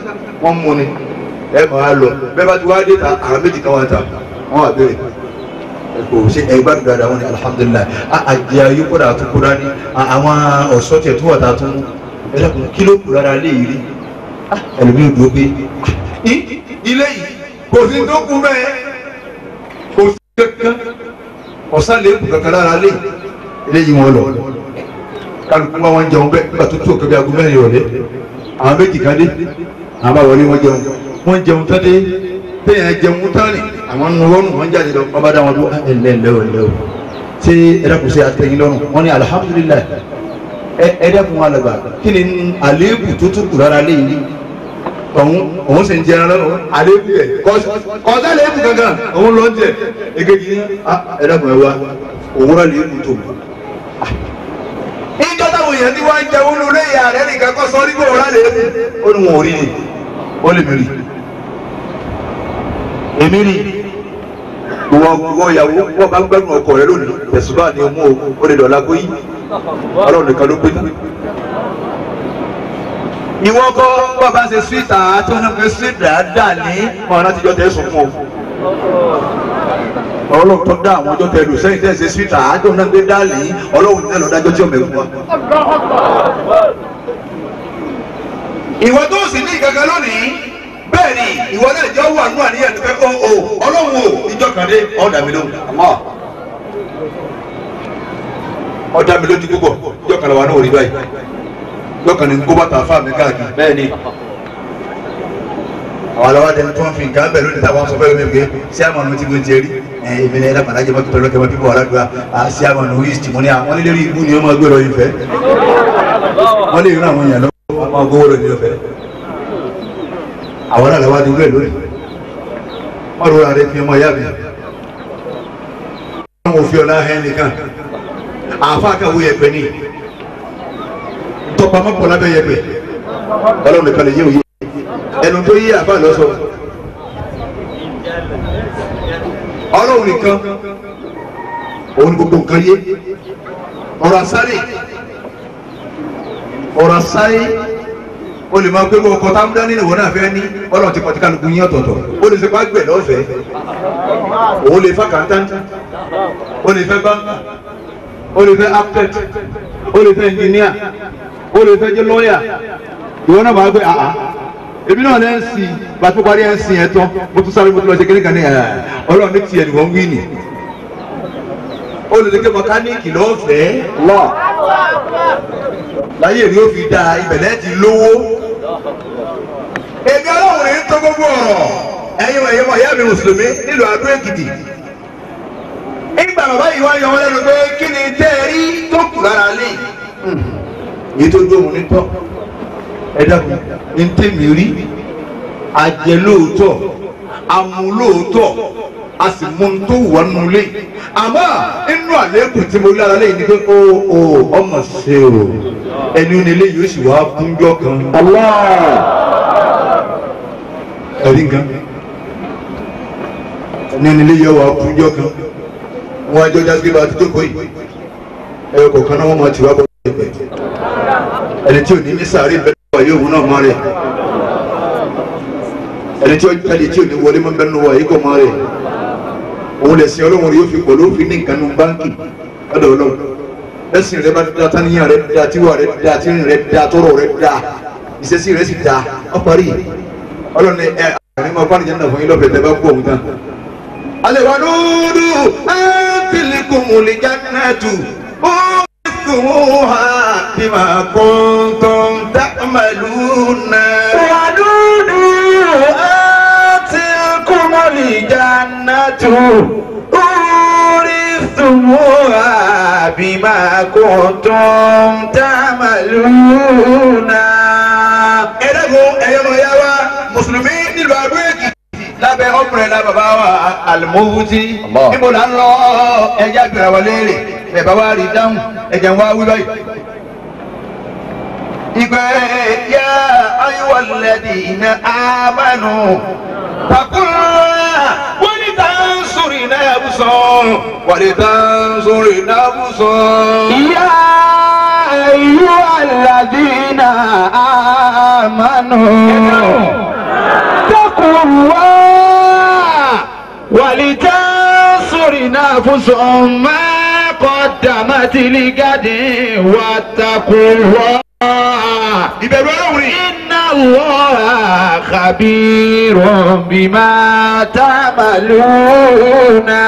wọ́n mú ni ẹ máa lọ bẹ́ẹ̀ bá ti wá dé ta àwọn méjì kan wá ta wọ́n wà bẹ́ẹ̀ kò ṣe ẹgbàdùn dáadáa wọn ni alihamudulilayi àjẹ ayé kódà tó kódà ní àwọn ọ̀ṣọ́ tiẹ̀ tó wà tá a tún ẹ dákun kí ló kù rárá lé yìí rí ẹlòmíì dúró pé ilé yìí kò sí tó kú bẹ́ẹ̀ kò sí kankan ọ̀sán lè kú kankan lára lé eléyìí wọn lọ kálukú wa wọn jẹun bẹ́ẹ̀ nígbà tó tó kẹbi aago mẹ́rin ìrọ̀lẹ́ àwọn méjì kan dé àwọn bá wọlé wọn jẹun wọn jẹun tán dé téèyàn jẹun tán ni àwọn nùwọ́nù wọn jáde lọ wọn bá dá wọn dúró ẹ ǹlẹ́ o ǹlẹ́ o ṣé ẹ dákun ṣe àtẹ̀yìn lọ́rùn wọn ní alihamudulilayi ẹ dákun alàgbà kí ni àléébù tó tún kù rárá léyìí òun sì ń jẹran lọ́wọ́ àléébù yẹ kọ́sá léébù kankan òun lọ ń jẹ èkejì ní ẹ dákun ẹ wá òun rà léébù tó. Ìjọ táwọn èèyàn ti wá ń jẹun lórí ìyá rẹ nìkan kọ́ sọ nígbà òun rà léébù ó ní wọn ò rí ni ó lè mi rí èmi rí ìwọ ìyàwó wọn bá ń gbẹ́nu ọkọ rẹ lónìí tẹ̀sùbá ni ọmú o lè dọ̀la kó yí ọlọ́run nìkan ló pé tán. Ìwọ kọ́ bàbá ṣe síta tí wọ́n fi síta dà ní ọ̀nà àtijọ́ tẹ̀ sùn fún o. Ọlọ́run tó dá àwọn ọjọ́ tẹ lù sẹ́yìn tẹ̀ ṣe síta tí wọ́n fi dà ní ọlọ́run tẹ̀ lọ dájọ́ tí ọmọ ẹ̀kú wa. Ìwọ tó sì ní ìkankan lónìí bẹ́ẹ̀ ni ìwọ náà jẹ́ wà nù àníyàn tó fẹ́ kọ́ o ọlọ́run o ìjọ kan dé ọ̀dà mi lóhùn ọ̀dà mi lójú púpọ̀ ìjọ kan làwọn náà ò rí báyìí ìjọ kan ní kó bàtà fáà mi káàkiri. Bẹ́ẹ̀ ni àwọn aláwa dẹni tó ń fi nǹkan bẹ̀ lónìí táwọn sọ fẹ́ẹ́ mi pé ṣé àmọ́ mi ti mo jẹ rí Èmi ní ẹ̀dá pàtàkì mọ́tò pẹ̀lú ọ̀kẹ́ mọ́tò wà àṣì àwọn ọ̀nà east mo ní àwọn onílérí ibú ni wọ́n máa gbé lọ ìfẹ́. Wọ́n lè rán àwọn èèyàn lọ́wọ́ wọ́n máa gbówó lọ ní ọ̀fẹ́. Àwọn náà làwọn adúgbò ẹ̀ lónìí. Wọ́n rọra rẹ fi ọmọ ìyá mi. Wọ́n ò fi ọ̀la hẹ́ nìkan. Àáfàá kàwé yẹpẹ ní. Tọpamọ́ pọ̀ lábẹ́ yẹpẹ. Ọlọ́run nìkan lè yé òye. Ẹnu tó yé àbá lọ sọ. Ọlọ́run nìkan òun ni gbogbo nǹkan yé. Ọ̀rọ̀ àsáré o lè máa gbé ọkọ̀ tá a mú dání ìwọ náà fẹ́ ní Ọlọ́run ti pàtí kálukú yín ọ̀tọ̀ọ̀tọ̀. O lè ṣe pa gbẹ̀ lọ́fẹ̀ẹ́, òun lè fẹ́ kàńtáńtì, o lè fẹ́ báńkà, o lè fẹ́ architect, o lè fẹ́ engineer, o lè fẹ́ jẹ́ lọ́ọ̀yà. Ìwọ náà máa gbé àá èmi náà lẹ́ ń sìn bàtí mo parí ẹ̀ ń sìn ẹ̀ tán mo tún sáré mo tún lọ ṣe kékeré kan ní Ọlọ́run ní tiẹ̀ ni wọ́n ń wí nì. O lè ṣe mọkáníìkì lọ́fẹ̀ẹ́ láyé rí ó fi da ìbẹ̀lẹ̀ ti lówó. Èmi Ọlọ́run ní tó gbogbo ọ̀rọ̀ ẹ̀yin ẹ̀yin ọmọ ìyá mi mùsùlùmí nílùú Adó Èkìtì. Ìgbà bàbá yìí wá yọ wọn lẹ́nu pé kí ni tẹ́ ẹ rí tó kù lára lé. Èyí tó gbóhùn ní tọ́ ẹ dákun ní tèmi rí ajẹ lóòótọ́ amú lóòótọ́ a sì mú un tó wà nínú ilé àmọ́ inú àléébù tí mo lára lẹ́yìn ni pé ó ọmọ ṣe o ẹni onílé yóò sì wá kúnjọ́ kan. Ẹ̀rí nǹkan ẹni onílé yóò wá kúnjọ́ kan wọn àjọ jáde bá ti jókòó yìí ẹ̀rọ kọ̀ọ̀kan náà wọ́n máa ti wá bọ́ ẹni tí ò ní ní sàárè bẹ́ẹ̀ wà yóò mú náà mọ́ rẹ̀ ẹni tí ó jáde tí ò ní wọlé mọ́ bẹ́ẹ̀ nù wà yìí kò mọ́ rẹ̀ òun lè sin Ọlọ́run yóò fi pọ̀ ló fi ní nǹkan nu báńkì lọ́dọ̀ Ọlọ́run ẹ̀sìn rẹ bá da táníyàn rẹ da tíwà rẹ da tírìn rẹ da tọrọ rẹ da ìṣesí rẹ sì da ọ parí Ọlọ́run ẹ àárín máa fáwọn ìjẹun náà fún yín lọ́fẹ̀ẹ́ tẹ́ bá kú òun tán. alẹ́ wa dúdú ẹ́ńtìlíkùmùlì jannatu ó kùmùhà bima kuntum ta'maluna.
Wa dúdú ẹ́ńtìlíkùmùlì jannatu urithumuha bima kuntum ta'maluna.
Ẹ̀ẹ́dẹ́gbọ̀n ẹ̀yọ́mọ̀ yá wa mùsùlùmí nílùú Adó Èkìtì lábẹ́ ọ̀pẹ̀rẹ̀ bàbá wa Al-Mufti níbo là ń lọ ẹja gbéra wa léèrè bàbá wa rí dáhùn ẹ̀jẹ̀ ń wá wí báyìí. Ìgbẹ́ yá ayyuhal ladina amanu taqullaha walitanzur nafsun walitanzur nafsun.
Ya ayyuhal ladina amanu taqullaha walitanzur nafsun ma qaddamat ligadin wattaqullaha.
Ìbẹ̀rù Ọlọ́run ni.
Inna Allaha khabirun bima ta'maluna.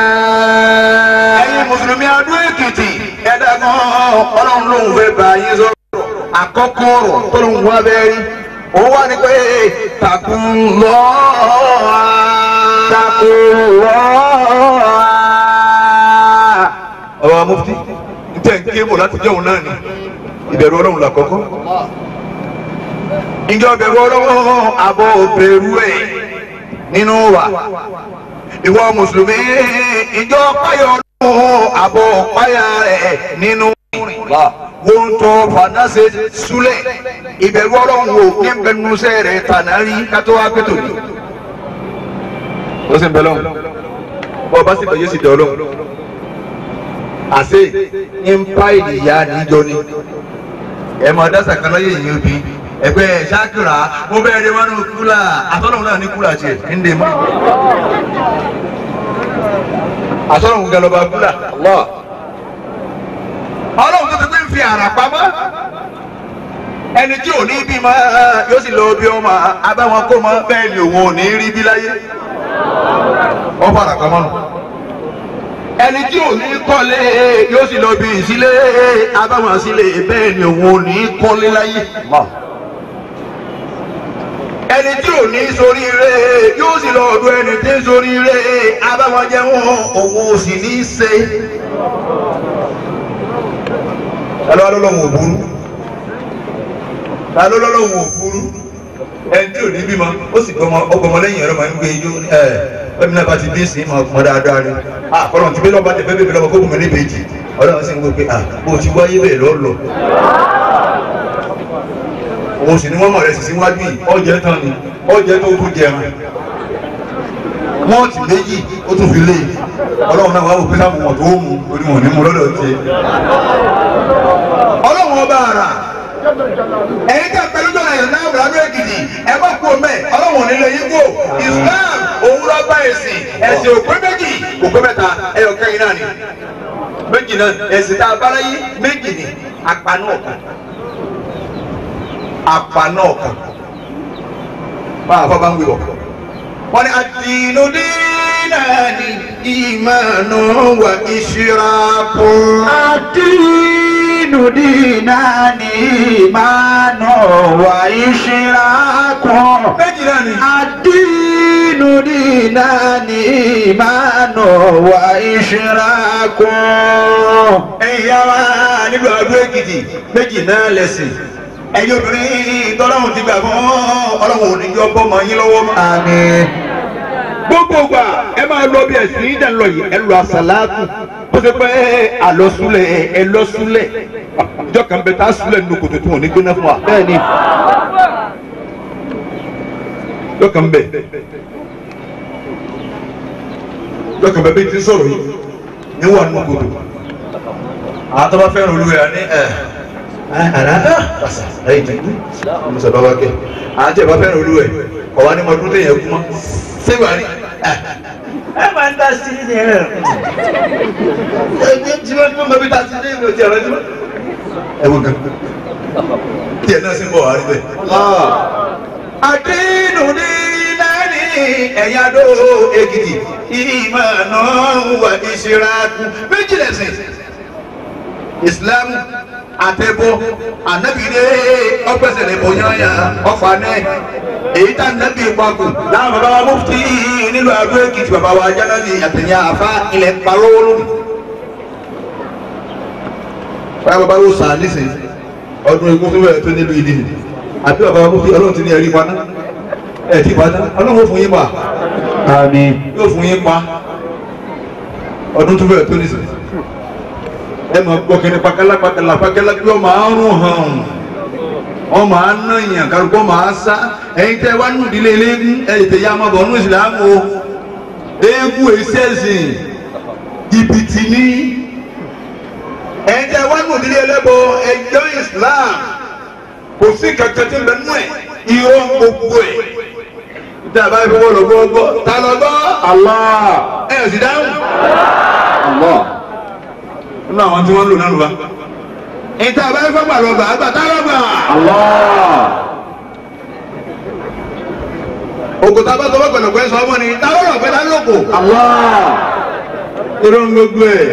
Ẹ̀yin mùsùlùmí Adó Èkìtì ẹ dákun Ọlọ́run lòun fẹ́ bá yín sọ̀rọ̀ àkọ́kọ́ ọ̀rọ̀ tọ́lọ́run wá bẹ́ẹ̀ rí òun wá ní pé taqullaha.
Taqullaha.
Ọba mufti n tẹ̀ ń ké bò láti jẹ́ òun náà ni ìbẹ̀rù Ọlọ́run làkọ́kọ́. Ìjọ bẹ̀rù Ọlọ́run àbọ̀ bẹ̀rù ẹ̀ nínú wa. Ìwọ mùsùlùmí ìjọ páyọ̀ Ọlọ́run àbọ̀ páyà rẹ̀ nínú wa. Wọ́n tọ́ fàdáṣe súlẹ̀ ìbẹ̀rù Ọlọ́run wò ní bẹnusẹ́ rẹ̀ tànà rí kátó wá pé tòní. Ó sì ń bẹ lọ́hùn. Bọ́ ọba sì bẹ̀ yóò sì dẹ̀ Ọlọ́run. Àṣé ń pa ìyá níjọ ni. Ẹ máa dá sàkánná yé yìí obì ẹgbẹ́ ṣáàkìrà mo bẹ́ẹ̀ dé wọnú kúlà àtọ́lọ́hún náà ní kúlà tiẹ̀ ń dé mọ́. Àtọ́lọ́hún gan lọ́ba kúlà. Ọlọ́run tó ti pín fi àrà pamọ́ ẹni tí ò ní bímọ yóò sì lọ bí ọmọ abáwọn kó mọ bẹ́ẹ̀ ni òun ò ní rí bí láyé. Wọ́n fara pamọ́ nù. Ẹni tí ò ní kọ́lé yóò sì lọ bí ìsílé abáwọn sílé bẹ́ẹ̀ ni òun ò ní kọ́lé láyé. Ẹni tí ò ní sórí rẹ̀ yóò sì lọ ọ̀dọ̀ ẹni tí ń sórí rẹ̀ abáwọn jẹun òun ò sì ní í ṣe. Ta ló lọ́lọ́hun ò burú? Ta ló lọ́lọ́hun ò burú? Ẹni tí ò ní bímọ ó sì gbọmọ ọgbọmọ lẹ́yìn ẹ̀rọ máa ń gbé ijó ẹ ẹ̀mí náà bá ti bí sí máa pọn dáadáa ni. Àkọlọ̀ tí bílọ̀ bá ti fẹ́ bèbè lọ́mọ kó bùnmi níbejì Ọlọ́run sì ń gbé pé à bó ti wáyé bẹ́ẹ̀ lọ́ lọ. Òun sì ni wọ́n mọ̀ rẹ̀ sì síwájú yìí ọ̀jẹ̀ tán ni ọ̀jẹ̀ tó kú jẹun. Mọ́ọ̀tì méjì ó tún fi lé Ọlọ́run náà wá wò pé sáwọn tó mú orí wọn ní mú lọ́dọ̀ tiẹ̀. Ọlọ́run ọba àrà ẹ̀yin tẹ́ pẹ̀lú jọ̀nà yẹn náà bùrọ̀dọ̀ Èkìtì ẹ bá kú ọmọ ẹ̀ Ọlọ́run nílé yín kó Islam òun lọ bá ẹ̀sìn ẹ̀sìn òpé méjì òpé mẹ́ta ẹ̀yọ̀ kẹ́yìn náà ni méjì náà ẹ̀sìn tá a bá láyé méjì ni apaná ọ̀kan apaná ọ̀kan máa fọ́ bá ń wí wọ̀. Wọ́n ní àdínú dínà ní ìmánu wà ìṣirakun.
Àdínú dínà ní ìmánu wà ìṣirakun.
Méjì náà ni.
Àdínú dínà ní ìmánu wà ìṣirakun.
Ẹ̀yin yá wa nílùú Adó Èkìtì méjì náà lẹ̀sìn. Ẹ̀yin obìnrin tọ́lọ́hún ti gbà fún Ọlọ́run ò ní jọ bọ́mọ yín lọ́wọ́ mọ́.
Àmín.
Gbogbo gbà ẹ máa lọ bí ẹ̀sìn ìdá lọ yìí ẹ lọ àsàlátù bó ṣe pé àlọ́súlẹ̀ ẹ lọ́súlẹ̀ ìjọ kan bẹ tá a súlẹ̀ nínú kòtò tí wọn ò ní gbóná fún wa.
Bẹ́ẹ̀ni.
Ìjọ kan bẹ ìjọ kan bẹ bí ti sọ̀rọ̀ yìí ní wà nínú kòtò. Àwọn tó bá fẹ́ràn olúwa ní ẹ̀ àti ẹ̀bá fẹ́ràn olúwẹ̀ ọ̀wá ní ọdún tẹ̀yẹ̀ kú mọ́ sẹ́wà rí ẹ máa ń dá sí ní ẹ̀ ẹ tí wọ́n mọ̀ bí ta sí ní ìlú ti ẹ̀rọ tí wọ́n ẹ wọ́n gan tiẹ̀ náà sì ń bọ̀ wá rí bẹ́ẹ̀. Àdínú ní náírì ẹ̀yà Adó Èkìtì ìmọ̀ náà wà ìṣirakú méjì lẹ̀sìn Islam àtẹ̀bọ̀ ànábìrè ọgbẹ́sẹ̀lẹ̀ bọ̀yányá ọ̀fà náà èyí tá ànábì papò láwọn bàbá wa mufti nílùú Adó Èkìtì bàbá wa Jánásì àtẹ̀yìn àfa ilẹ̀ parọ́wọ́ lónìí. Báyọ̀ bàbá wo sàn nísìnyí ọdún egun tó bẹ̀rẹ̀ tó nílùú ìdí àbí bàbá wa mufti Ọlọ́run ti ní ẹ̀rí paná ẹ̀ ti paná Ọlọ́run ó fún yín pa.
Àmín.
Yóò fún yín pa ọdún tó bẹ̀rẹ̀ tó nísìnyí ẹ máa gbọ́ kẹ́ni pakẹ́lá pakẹ́lá pakẹ́lá bí wọ́n máa ń rún hàn wọ́n máa ń ná ìyàn kálukọ́ máa sá ẹ̀yin tẹ́ wá nù ìdílé eléégún ẹ̀ tètè yá máa bọ̀ nù ìsìlámù o eégún èsẹ̀sìn jìbìtì ní ẹ̀yin tẹ́ wá nù ìdílé ẹlẹ́bọ ẹjọ́ Islam kò sí kankan tí ń bẹ nú ẹ̀ irọ́ gbogbo ẹ̀ níta bá fi wọ́n lọ gbọ́ gbọ́ ta lọ gbọ́
Allah
ẹ̀ sì dáhùn
Allah
nínú àwọn tí wọ́n ń lò náà ló bá. ìta àbáyé fọ́gbà lọ́gbà àgbà tá lọ́gbà.
Allah.
Òkúta bá sọ fọ́gbà lọ́gbà sọ ọmọ ni tá lọ́rọ̀ pé tá lóko.
Allah.
Irú ń gbogbo ẹ̀.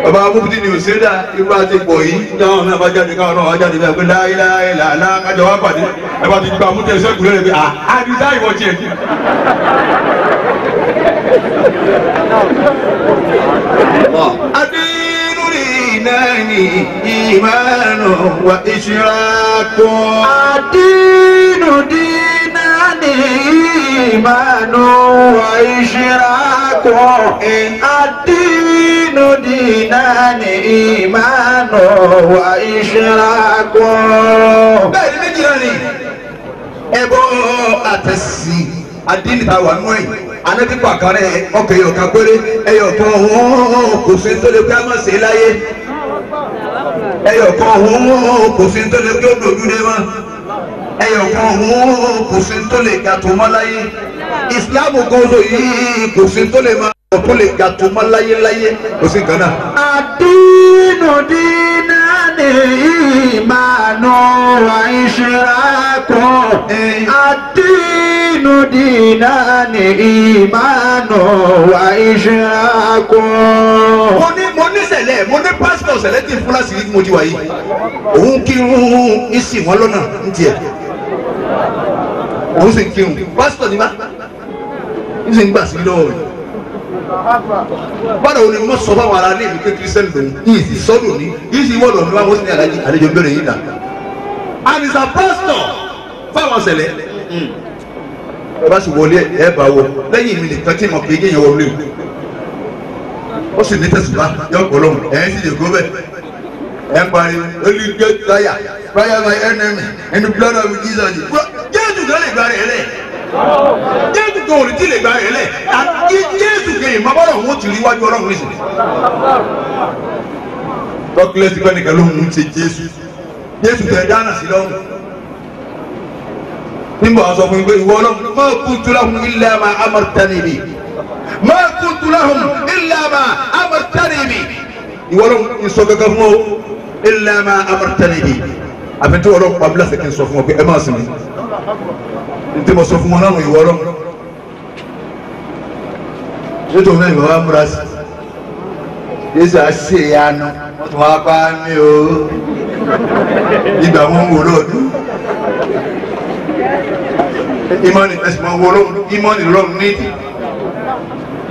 Bàbá Mufti ni òṣèdá irú àti pọ̀ yìí. Táwọn náà bá jáde káwọn náà wá jáde bẹ́ẹ̀ pé láíláílàlá kájọ wá pàdé. Ẹ bá ti gba mútẹ́ sẹ́kù lẹ́rẹ̀ pé àdìsá ìwọ tiẹ̀. Adínú ìmánu wa ìṣirakun.
Àdínú dínà ní ìmánu wa ìṣirakun. Àdínú dínà ní ìmánu wa ìṣirakun.
Bẹ́ẹ̀ni méjì náà ni ẹbọ àtẹ̀sìn àdínì ta wà nú ẹ̀ anabi pàkàrẹ ọkẹ ẹyọkan péré ẹyọkan ọhún kò sí tó lè pé a má ṣe láyé ẹyọkan ọhún kò sí tó lè pé ó dojú dé mọ́ ẹyọkan ọhún kò sí tó lè ga tó mọ́ láyé ìsìlámù kan so yìí kò sí tó lè máa tó lè ga tó mọ́ láyé láyé kò sí nǹkan náà.
Àdínú dínà ní ìmánu wa ìṣirakun. Àdínú dínà ní ìmánu wa ìṣirakun.
Mo ní sẹ̀lẹ̀ mo ní pásítọ̀ sẹ̀lẹ̀ tí fúlàsì ní mo ti wà yìí òun kí n ìsìn wọn lọ́nà ń tiẹ̀. Òun sì ń kírun pásítọ̀ ní bá ń sì ń gbà sí lọ́wọ́ rẹ̀. Báwo ni mo sọ fáwọn ará ilé mi pé kírísítẹ́nì lòun yìí sì sọ́dọ̀ ní yìí sì wọ́dọ̀ ní wọ́n sì ní alájí àlejò ń bẹ̀rẹ̀ yìí dà. And is a pastor fáwọn ṣẹlẹ̀. Ẹ bá sì wọlé ẹ bá wọ lẹ́yìn mi nìkan tí mo pè é yẹn wọlé o. Ó sì ní tẹ̀sùbá yọ pọ̀ lọ́hùn ẹ̀ ń sì lè gbó bẹ́ẹ̀. Ẹ ń pariwo Holy Ghost fire fire my enemy in the blood of Jesus. Jésù kan lè gba rẹ̀ lẹ̀. Jésù kan ò ní tí lè gba rẹ̀ lẹ̀. Àti Jésù kan ìmọ̀ bọ́lọ̀ wọn ti rí iwájú Ọlọ́run nísìnyí. Tọ́kílẹ́sì pẹ́ nìkan ló ń ṣe Jésù. Jésù tẹ dáná sí lọ́rùn. Nígbà wọn sọ fún mi pé ìwọ Ọlọ́run ma kuntu lahum illa ma amartani bi. Ma kuntu lahum illa ma amartani bi. Ìwọ Ọlọ́run ń sọ kankan fún ọ illa ma amartani bi. Àfi tí Ọlọ́run pa bílàsì kí n sọ fún ọ pé ẹ máa sìn mí. Ntí mo sọ fún wọn láwọn ìwọ Ọlọ́run. Nítorí náà ìwọ wa múra sí. Jésù á ṣe ìyanu, wọ́n tún wá bá mi o. Ìgbà wọn wò lọ́ọ̀dún. Ìmọ̀ni ẹ̀sìn máa wọ Ọlọ́run, ìmọ̀ni lọ́run nídìí.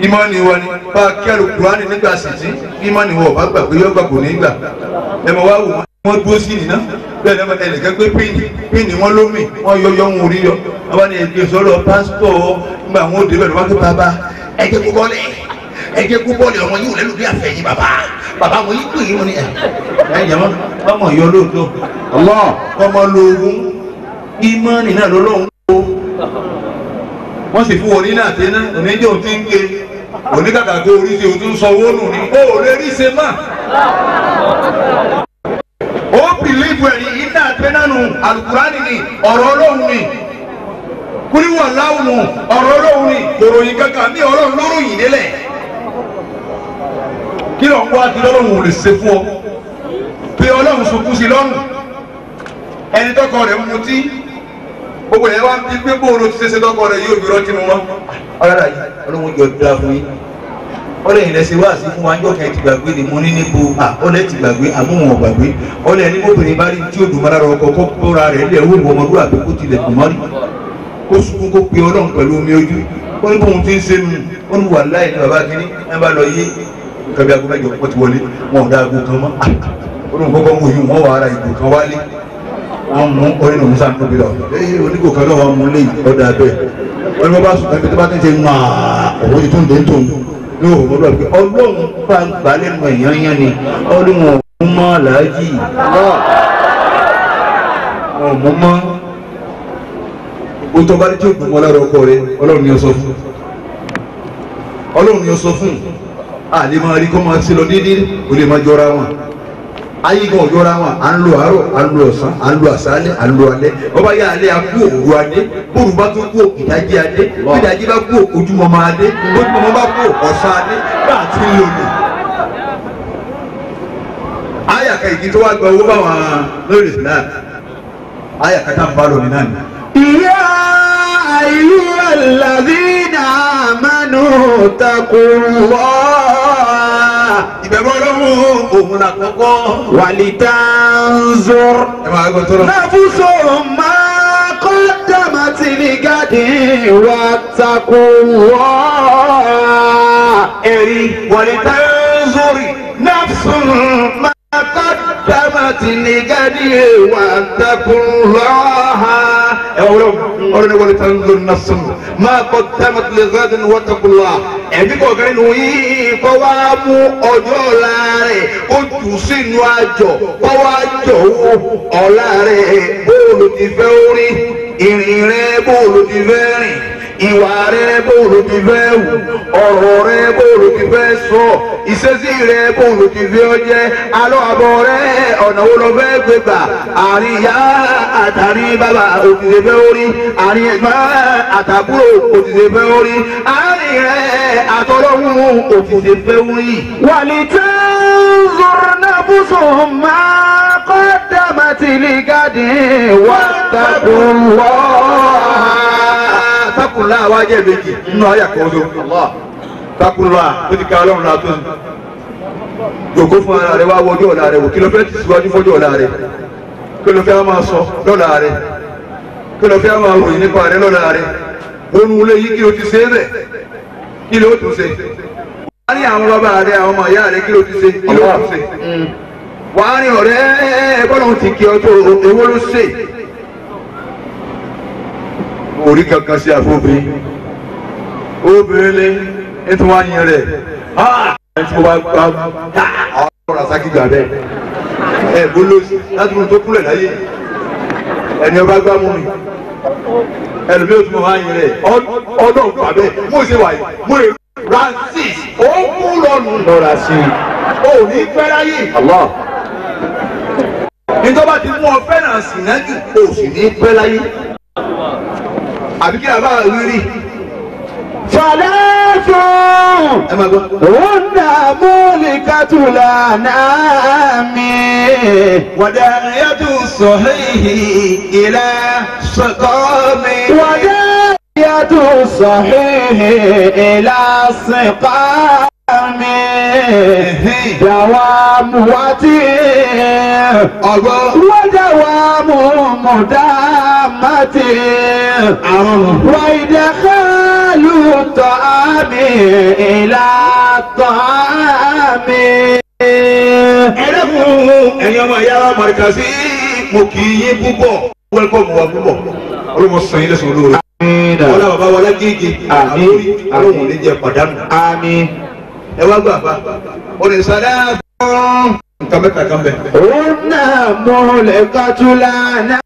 Ìmọ̀ni wa ni bá a kẹ́rù Kùránì nígbà sì tí ìmọ̀ni wọ̀ bá gbà pé yọ gbà kò ní gbà. Ẹ mọ̀ wá wò wọ́n wọ́n dúró sí nìyẹn bẹ́ẹ̀ ni ẹnìkan gbé píìnì píìnì wọn lómi wọ́n yọ yọ ń orí yọ. Wọ́n bá ní ẹgbẹ́ sọ́dọ̀ pásítọ̀ nígbà wọn ò débẹ̀ lọ́wọ́ pé bàbá ẹ jẹ́ kó bọ́ọ̀lì ẹ jẹ́ kó bọ́ọ̀lì ọmọ yìí ò lẹ́nu bí àfẹ́yìn bàbá bàbá wọn yìí pè é wọn ni ẹ ẹ jẹ́ wọn ọmọ yọ lóòótọ́ ọmọ lóògùn ìmọ̀ni náà lọ́lọ́run wọ́n sì fún oní náà tẹ́ná oníjẹ́ òun ti ń ké oníkàkà kó orí ṣe òun tún sanwó nù ní ó lè rí ṣe má. Ó bìlíìfù ẹ̀ ní iná tẹ́ná nù alukurani ni ọ̀rọ̀ Ọlọ́run ni kúríwọ̀ láwùn nù ọ̀rọ̀ Ọlọ́run ni kòròyìn kankan ní Ọlọ́run lóròyìn délẹ̀. Kí ló ń wá kí lọ́lọ́run ò lè ṣe fún ọ pé Ọlọ́run sunkún sí lọ́rùn ẹni tọkọ rẹ̀ ń mutí gbogbo yẹn wá ń bí pé bóòlù ti ṣe tọkọ rẹ yóò fi rántí mu mọ. Ọlọ́dà yìí Ọlọ́run jọ da fún yín ọlẹ́ yìí lẹ́sẹ̀ wá sí fún wa yóò kẹ́ ti gbàgbé ni mo ní níbo ọlẹ́ ti gbàgbé àmúhùn ọ̀gbàgbé ọlẹ́ ní bóbìnrin bá rí tí ó dùn mọ́ra ọkọ̀ kó kóra rẹ̀ lẹ̀ owó ọmọlúwàbí kó tilẹ̀ kù mọ́rí kó sunkún kó pe Ọlọ́run pẹ̀lú omi ojú ó ní bóun ti ń ṣe nù ó ní wà láì ní bàbá kínní ẹ bá lọ yé nǹkan bí aago mẹ́jọ wọ́n ti wọlé wọn ò dá aago kan mọ́ ó ní kọ́kọ́ mú oyún wọn wà ara ìgò kan wálé wọ́n mú orí nù musa níbi lọ ee onígò kan náà wọ́n mú léyìí ọ̀dà bẹ́ẹ̀ wọ́n ní wọ́n bá sùn ẹbí tó bá ti ń ṣe ńlá òun ti tún dé tó ní òun lọ́dọ̀ pé Ọlọ́run bá gbà lẹ́nu ẹ̀yán yán ni ọdún wọn ò mú mọ́ làájì wọn ò mú mọ́ o tó bá dé tí o dùn mọ́ lára ọkọ rẹ Ọlọ́run ni ó sọ fún Ọlọ́run ni ó sọ fún àlè máa rí kọ́ máa ṣe lọ déédéé o lè máa jọra wọn ayé kan òjọra wọn à ń lo àárọ̀ à ń lo ọ̀sán à ń lo àṣálẹ́ à ń lo alẹ́ ọba yà alẹ́ akú òru adé bóru bá tún kú ìdájí adé ìdájí bá kú ojúmọmọ adé ojúmọmọ bá kú ọ̀sán adé bá a ti ń lò nù. àyàkà ìdí tó wá gba owó báwọn lórí Islam àyàkà tá n bá lò ní náà ni.
يا أيها الذين آمنوا اتقوا الله
ìbẹ̀rù Ọlọ́run òun là kọ́kọ́.
ولتنظر
ẹ máa gbọ́ tó lọ.
نفس ما قدمت لغد واتقوا الله
ẹ̀rí wàlítánzórì nafsun ma qaddamat ligadi wattaqullaha. Ẹ wọ́n ọ̀rọ̀ ni wàlítánzórì nafsun ma qaddamat ligadi wattaqullah. Ẹ̀mí kọ̀ọ̀kan nínú yìí kọ́ wá mú ọjọ́ ọ̀la rẹ̀ ó jù sínú àjọ kọ́ wá jọ wò ọ̀la rẹ̀ bóòlù ti fẹ́ orí ìrìn rẹ̀ bóòlù ti fẹ́ rìn ìwà rẹ bóòlù ti fẹ́ wù ọ̀rọ̀ rẹ bóòlù ti fẹ́ sọ ìṣesí rẹ bóòlù ti fẹ́ jẹ́ alọ́ àbọ̀ rẹ ọ̀nà wo lọ fẹ́ gbé gbà àárín ìyá àtàrí bàbá òtítì fẹ́ orí àárín ẹ̀gbọ́n àtàbúrò òtítì fẹ́ orí àárín rẹ àtọlọ́hún òtítì fẹ́ orí.
ولتنظر نفس ما قدمت لغد واتقوا الله
Takunla wa jẹ́ méjì nínú àyà kan so takunla ó ti ka Ọlọ́run la tó jòkó fún ara rẹ wá wọjọ́ ọ̀la rẹ wò kí ló fẹ́ ti síwájú fọjọ́ ọ̀la rẹ kí ló fẹ́ máa sọ lọ́la rẹ Kí ló fẹ́ máa ròyìn nípa rẹ lọ́la rẹ? Wọnú ilé yìí kí ló ti ṣe é bẹ̀? Kí ló tún ṣe? Wàá ní àwọn bàbá rẹ, àwọn ọmọ ìyá rẹ, kí ló ti ṣe? Kí ló tún ṣe? Wàá ní ọ̀rẹ́ bọ́lá ti kí ọ tó ewó ló ṣe. Orí kankan sí àfọ́bìnrin. Obìnrin ni ètò wa yin rẹ̀. Ẹni tí mo bá gbá ọ̀rọ̀ àsákì gbà bẹ́ẹ̀. Ẹ bolo láti mú tó kúlẹ̀ láyé. Ẹni ọba gbá mú mi. Ẹlòmíì ò tún mọ̀ wá yin rẹ̀. Ọdọ̀ gbà bẹ́ẹ̀. Mo ṣe wà yìí. Mo lè Francis ó kú lọ́nu.
Lọ́ra sí i.
O ò ní pẹ́ láyé. Nítorí bá ti mú ọ fẹ́ràn sìnà jù, o sì ní pẹ́ láyé. Àbí kí àbá rí rí.
Fàlẹ́fù
Ẹ máa gbọ́.
Húnà múlìkàtúlà náà mi.
Wàdàyàtú sọ̀híhì ìlà sọ̀kọ́mi.
Wàdàyàtú sọ̀híhì ìlà sìkọ́mi. Dàwàmù wàtí.
Ọgbọ́n.
Wàdàwàmù mùdàmátì.
Àrùn.
وإدخال الطعام إلى الطعام.
Ẹlẹ́kùn ẹ̀yin ọmọ ìyá wa Mọ̀ríkàsí, mo kì í yín púpọ̀. Wẹ́lkọ̀mù wa púpọ̀. Olúmọ sàn yín lẹ́sùn olóore. Wọ́n bàbá wa lágége.
Àmín.
Àlóhùn ní jẹ pàdánù.
Àmín.
Ẹ wá gbà bá. Onísàlẹ̀ nǹkan mẹ́ta kan bẹ̀.
هن مهلكة الأنام.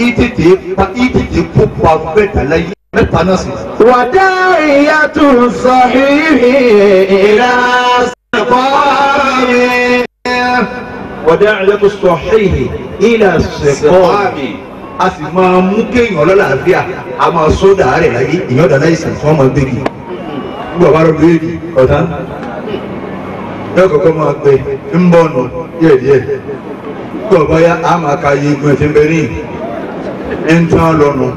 Ìtètè pa ìtètè kó pa mẹ́ta láyé mẹ́ta náà sì.
وداعية الصحيح إلى السقام.
Wàdàciyàtú sọ̀híhì ilà sẹ̀kọ́ọ̀mì. A sì máa mú kéèyàn lọ́làáfíà, a máa sódà rẹ̀ láyé, èèyàn dàda ìsìn fún ọmọ gbèrè. Nígbà bá rọ̀ lóyè ọ̀tá. Yóò kọ́kọ́ máa gbé ń bọ̀ nù díẹ̀díẹ̀. Nígbà bá yá, a máa ka iye egun ẹ̀sìn bẹ́ẹ̀ ní ń tán lọ́nu.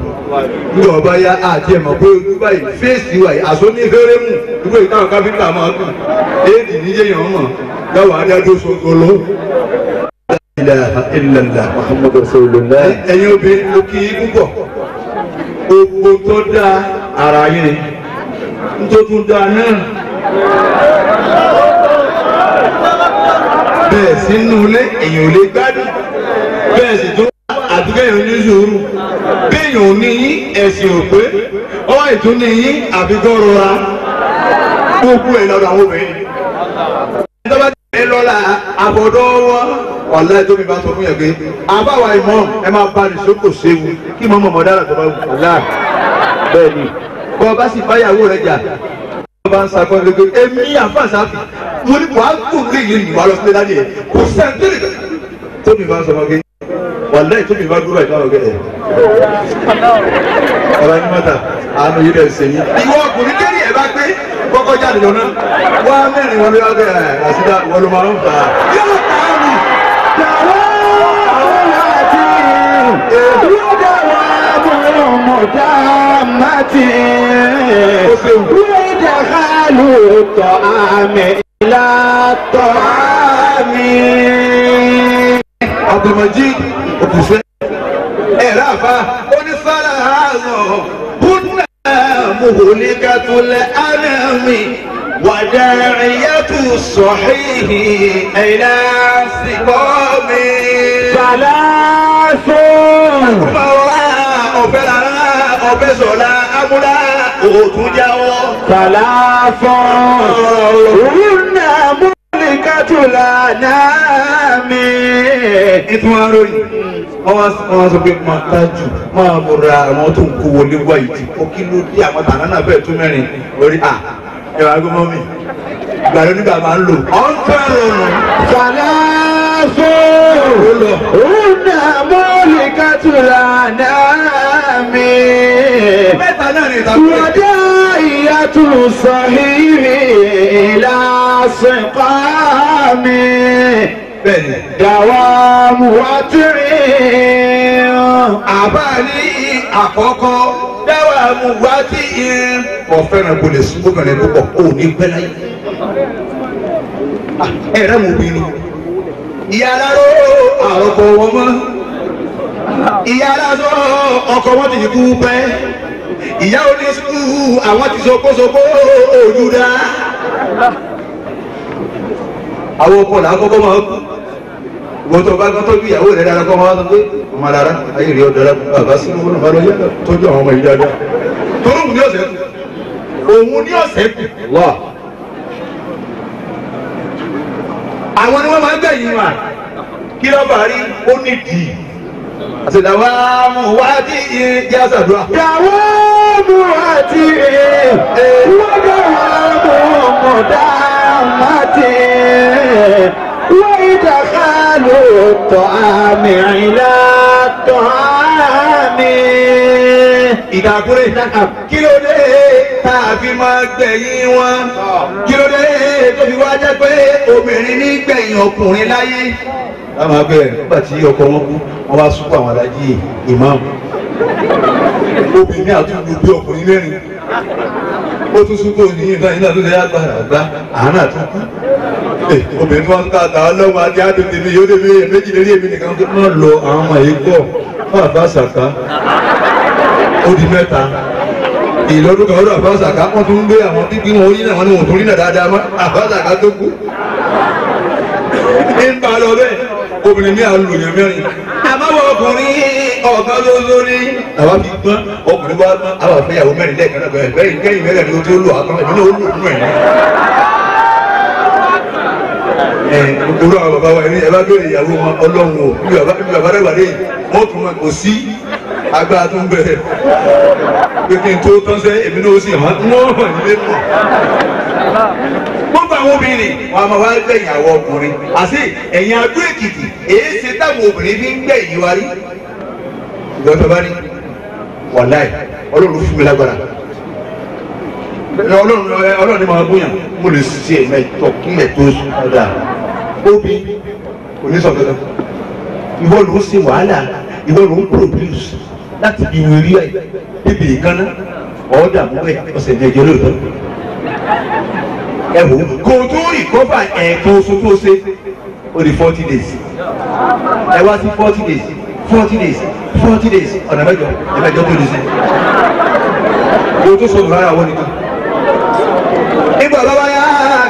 Nígbà bá yá, àti ẹ̀mọ̀ pé ojú báyìí fèsì wáyé, àsọ ní fẹ́rẹ́mù. Nígbà yìí táwọn káfíńtà máa kù. Éèdì níjẹ̀yàn mọ̀, yàwó adájọ́ sọ̀gọ́lọ́. Ilaha illallah.
Muhammad Rasulullah.
Ẹ̀yin obìnrin mo kí í púpọ̀. Gbogbo tó dáa ara yín ni. Tó tún dáa náà. Bẹ́ẹ̀ sínú ilé èèyàn ò lè gbádùn. Bẹ́ẹ̀ sì tún àdúgbò èèyàn ní sùúrù. Béèyàn ò ní yín ẹ̀sìn ò pé. Ọwọ́ ìtún ní yín àfikún rọra. Gbogbo ẹ̀ lọ́dọ̀ àwọn obìnrin. Ìjọba ẹ lọ́la àbọ̀dọ̀ wọn. Wàláhì tó mi bá sọ fún yẹn pé àbáwá ìmọ̀ ẹ máa bá ní sókò séwu kí mọ́ mọ̀mọ́ dára tó bá wù.
Bẹ́ẹ̀ni.
Bọ́ bá sì báyàwó rẹ̀ jà bọ́ bá ń sakọ́ lé pé èmi àfàṣàfì mo ní wàá kù ní ìlú ìwà lọ sílé láyé kò sẹ́ńtírì. Tó mi bá ń sọ fún mi wàláhì tó mi bá dúró ìbáwọ̀ gẹ̀ ẹ̀. Ọ̀rọ̀ ẹni mọ́ta àánú yìí rẹ̀ ṣe yín. Ìwọ ọkùnrin kéré ẹ̀ bá gbé kọ́kọ́ jáde lọ́nà wá mẹ́rin wọn ló yá bẹ́ẹ̀ àṣìdá wọn ló máa ń fà á. Yóò pa á nù.
وإدخال الطعام إلى الطعام.
Abdulmajid Òkùnfẹ́. Ẹ ráfa onífàlà àzọ̀ kúnà muhlikatul anami wàdàríyàtú sọ̀híhì ila siqami.
ثلاث.
Báwa ọ̀fẹ́ lára ọ̀fẹ́ sọ̀la amúlá òtún jáwọ́.
ثلاث. هن مهلكة الأنام.
Ìtún aróyìn wọ́n wá sọ pé máa tájù máa múra àwọn tó ń kó wọlé wá yìí ti kọ́ kí ló dé àwọn tàná náà bẹ́ẹ̀ tún mẹ́rin lórí à ẹ̀rọ agbọ́mọ́ mi ìgbàlódé nígbà máa ń lò. Ọ̀ ń fẹ́ rọrùn.
ثلاث.
Ó lọ.
هن مهلكة الأنام.
Mẹ́ta náà ni ìtàkùn.
وداعية الصحيح إلى سقام.
Bẹ́ẹ̀ni.
دوام وتع.
Àbá ní àkọ́kọ́ dáwà mú wá tí kò fẹ́ràn kò lè sún obìnrin púpọ̀ kò ní pẹ́ láyé. Ẹ rẹ́ mo bí ni. Ìyá aláró àròkọ wọn mọ́. Ìyá aláṣọ ọkọ wọn ti kú pẹ́. Ìyá oníṣukú àwọn ti sokosoko òdúdá. Àwọn ọkọ là ń kọ́kọ́ máa kú. Ìwọ́n tó bá gbọ́ tọ́jú ìyàwó rẹ̀ dára kọ́ máa sọ pé ọmọ alára ayé rẹ̀ ọ̀dára bàbá sínú wọn bá lọ yá tọ́jú àwọn ọmọ yìí dáadáa. Torí òun ní ọ̀sẹ̀ kù. Òun ní ọ̀sẹ̀ kù. Wà. Àwọn ni wọ́n máa ń gbẹ̀yìn wa. Kí ló bá rí ó nídìí. Àṣìdáwà mú wá tí ìyá sàdúrà.
Dàwọ́ mú àti wọ́dọ̀wọ́ mú mọ̀dámàtì wọ́n ìdàkálò tọ́ àmì ìlà tọ́ àmì.
Ìdàkúrẹ́ kí ló dé tá a fi máa gbẹ̀yìn wọn? Kí ló dé tó fi wá jẹ́ pé obìnrin ní gbẹ̀yìn ọkùnrin láyé? Láwọn abẹ́ nígbà tí ọkọ wọn kú, wọ́n wá sùkú àwọn alájí ìmáàmù. Obìnrin àtúndù bí ọkùnrin mẹ́rin. Ó tún sún kó ní ìgbà yìí náà tó lè agbára àgbá àánà tó kú. Obìnrin tó wá ń ká àtàwọn ọlọ́run àti àtètè mi yóò dé mi méjì lérí èmi nìkan tó máa lọ àwọn ọmọ yìí gbọ́ fún àbá sàká. Ó di mẹ́ta. Ìlọ́dún kan ọdún àbá sàká wọ́n tún ń gbé àwọn pípín wọn orí náà wọ́n ní wọn ò tún rí náà dáadáa mọ́ àbá sàká tó kú. Ń bá lọ bẹ́ẹ̀ obìnrin ní àlùyàn mẹ́rin. Àmọ́ ọkùnrin ọ̀kan ṣoṣo ní. Àwa fi gbọ́n ọkùnrin wá gbọ́n àwọn àfẹ́yàwó mẹ́rin lẹ́ẹ̀kan náà bẹ̀rẹ̀ bẹ́ẹ̀ kẹ́yìn mẹ́rin ni ó tó lò àtọ́ ẹ̀mí náà ó lò nínú ẹ̀. Ẹ gbogbo àwọn bàbá wa ẹni ẹ bá bẹ̀rẹ̀ ìyàwó wọn ọlọ́run o bí bàbá dàgbà dé yìí wọ́n tún wọn kò sí agbára tó ń bẹ̀rẹ̀ pé kí n tó tán sẹ́ èmi náà ó sì hàn wọ́n hàn nílé mọ̀. Gbogbo àwọn obìnrin wọn a máa wá gbẹ̀yìn àwọn ọkùnrin àti ẹ̀yìn Adó Èkìtì èyí ṣe táwọn obìnrin fi ń gbẹ̀yìn wa rí. Ìgbà tó bá ní wàláì Ọlọ́run fún mi lágbára Ọlọ́run ni màá bóyá mo lè ṣe mẹ́tọ̀ kí mẹ́tọ̀ ọ̀dà óbí kò ní sọ kankan. Ìwọ ló ń ṣe wàhálà ìwọ ló ń produce láti bí wíwí ẹ̀ bíbí ìkànnà ọ̀ọ́dà mú bẹ́ẹ̀ ọ̀sẹ̀ mẹ́jọ lóòótọ́. Ẹ wò kò tó rìkọ́fà ẹ̀ẹ̀kan oṣù tó ṣe ó di 40 days. Ẹ wá sí 40 days 40 days 40 days ọ̀nà mẹ́jọ ẹ̀mẹ́jọ tó di sí. Kò tó sọ̀rọ̀ rárá wọ́n nìkan. Nígbà bá wáyà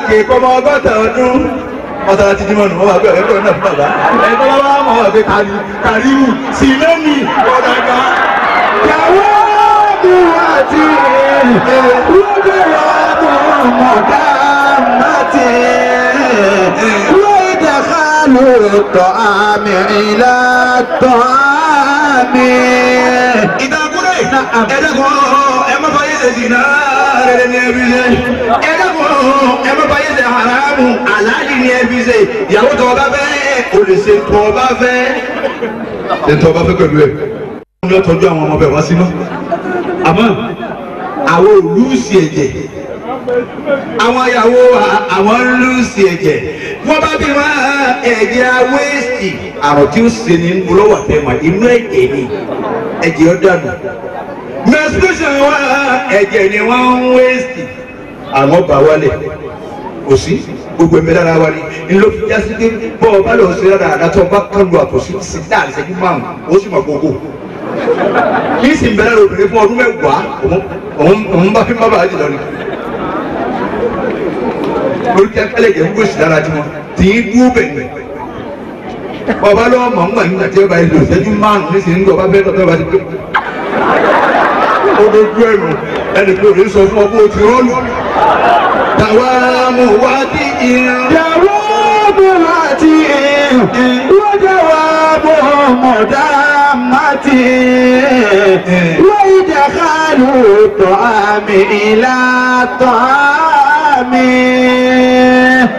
kéèkọ́ ọmọ 60 ọdún mọ́tàlá ti dímọ̀ nù wọ́n wà pé ọ̀rẹ́ náà fún bàbá. Ẹ̀kọ́ bá wà mọ̀ wà pé kàríwù sí lẹ́nì ọ̀dàgà.
Dàwọ́ mú àti wọ́dọ̀wọ́ mú mọ̀dámàtì wọ́n ìdàkálò tọ́ àmì ìlà tọ́ àmì.
Ìdàkúrẹ́ ẹ̀dàkùn ẹ má fàyè ṣe jìnnà rẹ̀ ní ẹbí ṣe. Ẹ̀dàkùn ẹ má fàyè ṣe haramu àlàálì ní ẹbí ṣe. Ìyàwó tó o bá fẹ́ o lè ṣe tó o bá fẹ́. Ṣe tó o bá fẹ́ pẹ̀lú ẹ̀. Wọ́n yóò tọ́jú àwọn ọmọ bẹ̀ wá sí mọ́. Àmọ́ àwọn olùsì ẹ̀jẹ̀ àwọn ìyàwó àwọn lùsì ẹ̀jẹ̀ wọ́n bá bí wọn ẹ̀jẹ̀ awéèsì àrùn tí ó ṣe ní lọ́wọ́ àtẹ̀mọ̀ inú ẹ̀jẹ̀ ni ẹ̀jẹ̀ ọ̀dànù menstruation wa ẹ̀jẹ̀ ni wọ́n ń wéèsì àwọn bá wálẹ̀ kò sí gbogbo ẹ̀mí lára wa ni ńlọ fi jásí pé bọ́ ọ bá lọ sí rárá àdàtọ̀ bá kán lu àtọ̀sí sí láàrin ìṣẹ́jú márùn-ún ó sì mọ̀ gbogbo kí sì ń bẹ̀rẹ̀ obìnrin fún ọdún mẹ́wàá òun bá fi má bàa jùlọ ni lórí kíákálẹ̀ jẹ́ gbogbo sí lára tiwọn tí ń dúró bẹ̀ ni ọba lọ́wọ́ mọ̀ ń gbà nígbà tí ọba yìí lò ìṣẹ́jú márùn-ún nísìnyí nígbà ọba fẹ́ tọ́tọ́ ọba ti pé ó dojú ẹ̀rù ẹnì pé òní sọ fún ọ bó ti rọ́ọ̀lù tàwa mú wá dí ìrìn.
Dàwọ́ mú àti wọ́dọ̀wọ́ mú mọ̀dámàtì wọ́n ìdàkálò tọ́ àmì ìlà tọ́ àmì.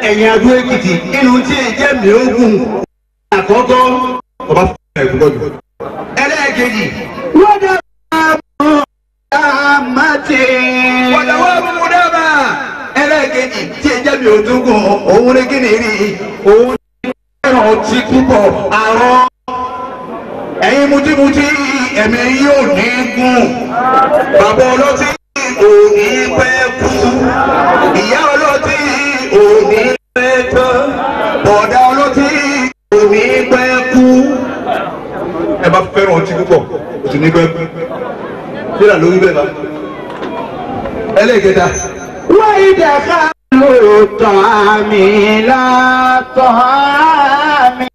Ẹ̀yin Adó Èkìtì inú tí ì jẹ́ mi ó gùn. Àkọ́kọ́ ọba fún ẹ̀kú gbọ́dọ̀. Ẹlẹ́ẹ̀kejì.
Wọ́dọ̀wọ́ mú mọ̀dámàtì.
Wọ́dọ̀wọ́ mú mọ̀dámà. Ẹlẹ́ẹ̀kejì tí ì jẹ́ mi ó tún gùn òun ní kíni rí òun ní ẹ̀rọ ọtí púpọ̀ àrọ́. Ẹ̀yin mutímutí ẹ̀mí yóò ní gùn. Bàbá ọlọ́tí ò ní pẹ́ kú. Ìyá ọlọ́tí ò ní pẹ́ tán. Bọ̀dá ọlọ́tí ò ní pẹ́ kú. Ẹ bá fẹ́ràn ọtí. O ti ní pẹ́ kíra lórí bẹ́ẹ̀ bá. Ẹlẹ́ẹ̀kẹta.
Wọ́n ìdẹ̀ka lóòótọ́ àmì látọ̀ àmì.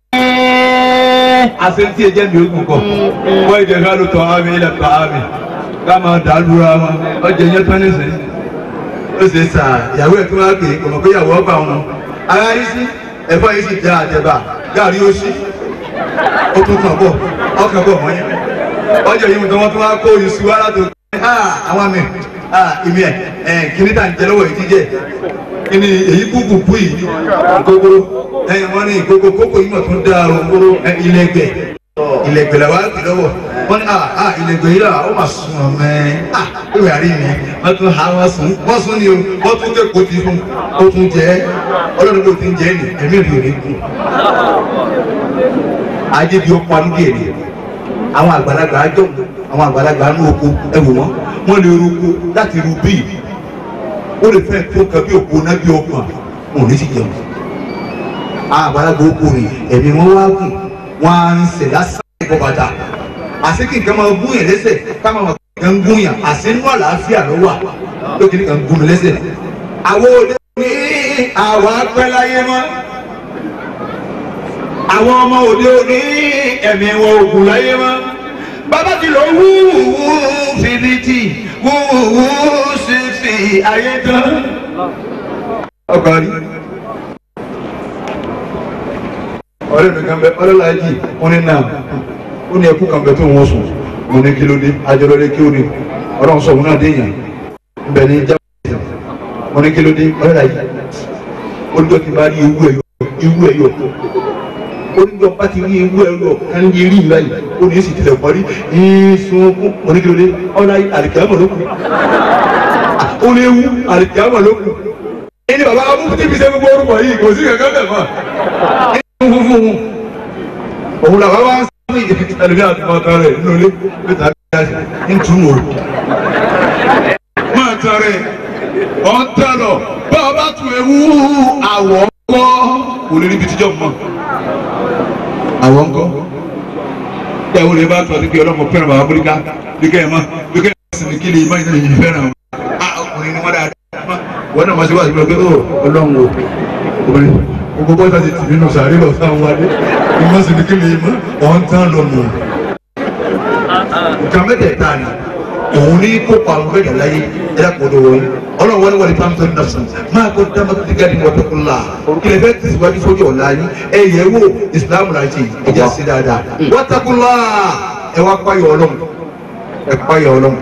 Àṣẹ tí ẹ jẹ́ mi ogun kọ. Wọ́n ìdẹ̀ka lóòótọ́ àmì látọ̀ àmì. Ká máa dàlúra wọn. Ọjà yẹn tán nísìnyí. Ó ṣe sà ìyàwó ẹ̀ tó wá pè é kò mọ̀ pé ìyàwó ọgbà wọn. Ara yìí sí ẹ̀fọ́ yìí sì jẹ́ àtẹ̀bà gàrí ó sí. Ó tún kàn bọ̀ ọkàn bọ̀ mọ́ yẹn. Ọjà yìí tó wọ́n tún wá kó iṣu wá látò. Àwọn àmì ìmì ẹ̀ kìíní tà ń jẹ lọ́wọ́ yìí ti jẹ. Kìíní èyí kúkú bú yìí kókóró. Wọ́n ní ìkókó kókó yìí mọ̀ tún dáa o ilẹ̀gbẹ̀ ilẹ̀gbẹ̀ làwọn á gbé lọ́wọ́. Wọ́n ní ilẹ̀gbẹ̀ yìí là ó mà sùn ọ̀mẹ́ ìwé àrí mi wọ́n tún ha wọ́n sùn wọ́n sùn ni o wọ́n tún kẹ́kọ̀ọ́ ti fún ó tún jẹ́ ọlọ́run ló ti ń jẹ́ ní ẹ̀mí rí òní kù. Ajé bí ó pamú díẹ̀ ni àwọn àgbàlagbà àjọ àwọn àgbàlagbà ní oko ẹ wò wọ́n wọ́n lè roko láti ru bíi ó lè fẹ́ tó kan bí òkú náà bí ọkàn wọn ò ní sì jẹun. Àwọn àgbàlagbà oko rè ẹ̀mí wọn wá gùn wọn á ń sẹ̀ lásán ẹ̀kọ́ bàtà àṣé kí nǹkan máa gún yẹn lẹ́sẹ̀ ká máa mọ̀ nǹkan ń gún yàn àṣé inú àlàáfíà ló wà ló kí nǹkan gún mi lẹ́sẹ̀. Àwọn òde ní àwa pẹ́ láyé mọ́ àwọn ọmọ òde òní ẹ̀mí wọn ògùn láyé mọ́ bàbá ti lọ wúwú fìdítì wúwú sísì ayé tán. Ọkọ rí ọ̀rẹ́ mi kan bẹ ọlọ́lájì wọn ní náà ó ní ẹkú kan bẹ tó wọn sùn mo ní kí ló dé ajọlọdẹ kí ó ní ọlọ́run sọ òun náà dé yàn nbẹ ní jáwé mo ní kí ló dé ọlọ́lájì ó ní dọ́kí bá rí ewu ẹ̀yọ ewu ẹ̀yọ ó ní dọ́kí bá ti rí ewu ẹ̀yọ kan ní eré ìlú báyìí ó ní èsì tilẹ̀ parí ìsunkún mo ní kí ló dé ọlọ́lájì àlìkàmọ̀ ló kù ó ní ewu àlìkàmọ̀ ló kù ẹni bàbá amúfútí fi ṣe gbogbo orúkọ yìí kò sí kankan bẹ̀ mọ́ funfun òun làwọn wá ń sọ ẹlòmíà tó máa tán rẹ̀ nínú ilé pété àgbẹ̀ ń tún wò. Máa tán rẹ̀ ọ̀ ń tán lọ bá a bá tún ewu àwọ̀ ńkọ́ kò lè ríbi tíjọ́ mọ́. Àwọ̀ ńkọ́ ìyàwó rẹ̀ bá tún àti pé ọlọ́mọ fẹ́ràn bàbá bóríká bí kẹ́ ẹ̀ mọ́ bí kẹ́ ẹ̀ sì ní kí lè má ìnáyà yìí fẹ́ràn ọkùnrin ni wọ́n dáadáa wọ́n náà máa ṣe wá sí pé ọlọ́run o obìnrin gbogbo bọ́sà ti tì nínú sàárè lọ sáwọn wálé ìmọ̀ sí ni kí ni ìmọ̀ ọ̀hún tán lọ nù. Nǹkan mẹ́tẹ̀ẹ̀ta ni òun ní kópa àwọn fẹ́ẹ̀ láyé ẹ̀dá kò lówó yín ọlọ́run wọlé wọlé pàmò nafsan máa kó dáná tó ti gàdí wọ́n tó kó la kílẹ̀ fẹ́ tẹ̀síwájú sójú ọ̀la yín ẹ yẹ wo ìsìlámù là ń ṣe ìjà sí dáadáa wọ́n ẹ wá páyọ̀ ọlọ́run ẹ páyọ̀ ọlọ́run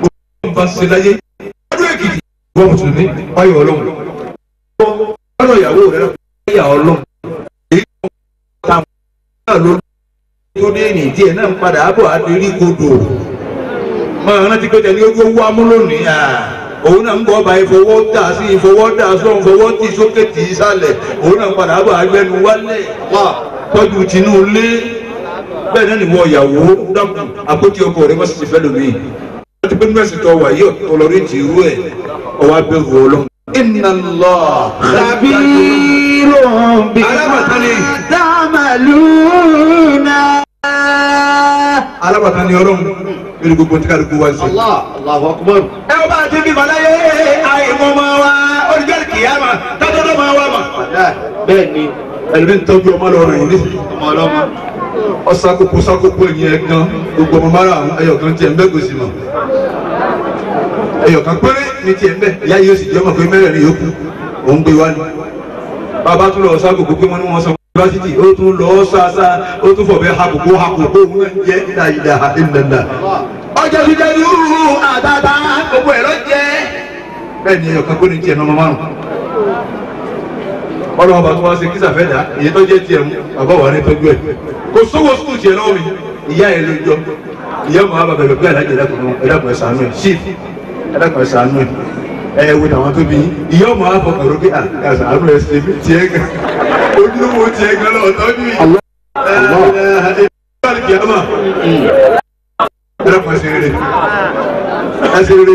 gbogbo bá ṣe láyé ọdún èkìtì wọ́n mùsùlùmí páyọ̀ ọlọ́run ọlọ́run ìyàwó rẹ páyọ̀ ọlọ́run èyí tó ń tó dé ní díẹ̀ náà ń padà bọ̀ adérí kodò máa rántí pé tẹ̀lé ojú owó amúlónìí à òun náà ń bọ̀ ọba ìfọwọ́ dà sí ìfọwọ́ dà sọ́run fọwọ́ tì sókè tì í sálẹ̀ òun náà ń padà bọ̀ agbẹnu wálẹ̀ wà tọ́jú tinú lé bẹ́ẹ̀ náà nìwọ ìyàwó dákun àpótí ọkọ rẹ wọ́n sì ti fẹ́ lómi rántí pé nínú ẹ̀sìn tó wà yìí ọ̀tọ̀ ti rú ẹ̀ ọwọ́ abẹ́rù ọlọ́run. Inna Allah
khabirun bima ta'maluna.
Alábàtà ni ọlọ́run lórí gbogbo tí kálukú wá sí.
Allah, Allahu Akbar.
Ẹ wọ́n bá ti bí bàláyé àìmọ̀ máa wá olùjọ́ kìyàmà tọ́jọ́ máa wá mà.
Bẹ́ẹ̀ ni.
Ẹlòmí ń tọ́jú ọmọ lọ́rùn yìí nísìnyí.
Ọmọ ọlọ́mọ.
Ọ̀sàkókò sákòókò ẹ̀yìn ẹ̀ gan gbogbo ọmọ márùn-ún ẹyọ kan tiẹ̀ ń bẹ́ kò sì mọ̀. Ẹyọ kan péré ní tiẹ̀ ń bẹ́ ìyá yóò sì jẹ́ ọmọ pé mẹ́rẹ̀ẹ̀rin yòókù òun gbé wá ni. Bàbá tún lọ sákòókò pé wọ́n ní wọ́n sọ yunifásitì ó tún lọ ṣáṣá ó tún fọ̀bẹ́ hakòkó hakòkó òun náà jẹ́ ìlà ìlànà. Ọjọ́ ti jẹ́ irú àtàtà gbogbo ẹ̀ lọ jẹ́. Bẹ́ẹ̀ ni ẹyọ kan kó ní tiẹ̀ nọmọ márùn. Ọlọ́run bá tún wá ṣe kísà fẹ́ dà èyí tó jẹ́ tiẹ̀ mú bàbá wà ní tọ́jú ẹ̀. Kò sówó sùkúù tiẹ̀ lọ́wọ́ mi ìyá ẹ̀ ló jọ ìyá màá bàbá bẹ̀rẹ̀ pé alájẹ ẹ̀dàkùn ẹ̀ ṣàánú ẹ̀ ṣíf ẹ̀dàkùn ẹ̀ ṣàánú ẹ̀ ẹ̀ wo làwọn tó bí yín ìyá màá fọkàn rò pé àṣàánú ẹ̀ ṣe mí tiẹ̀ gan ojúlówó tiẹ̀ gan lọ tọ́jú yìí. Ẹ̀dàkùn ẹ̀ ṣe rere ẹ̀ ṣe rere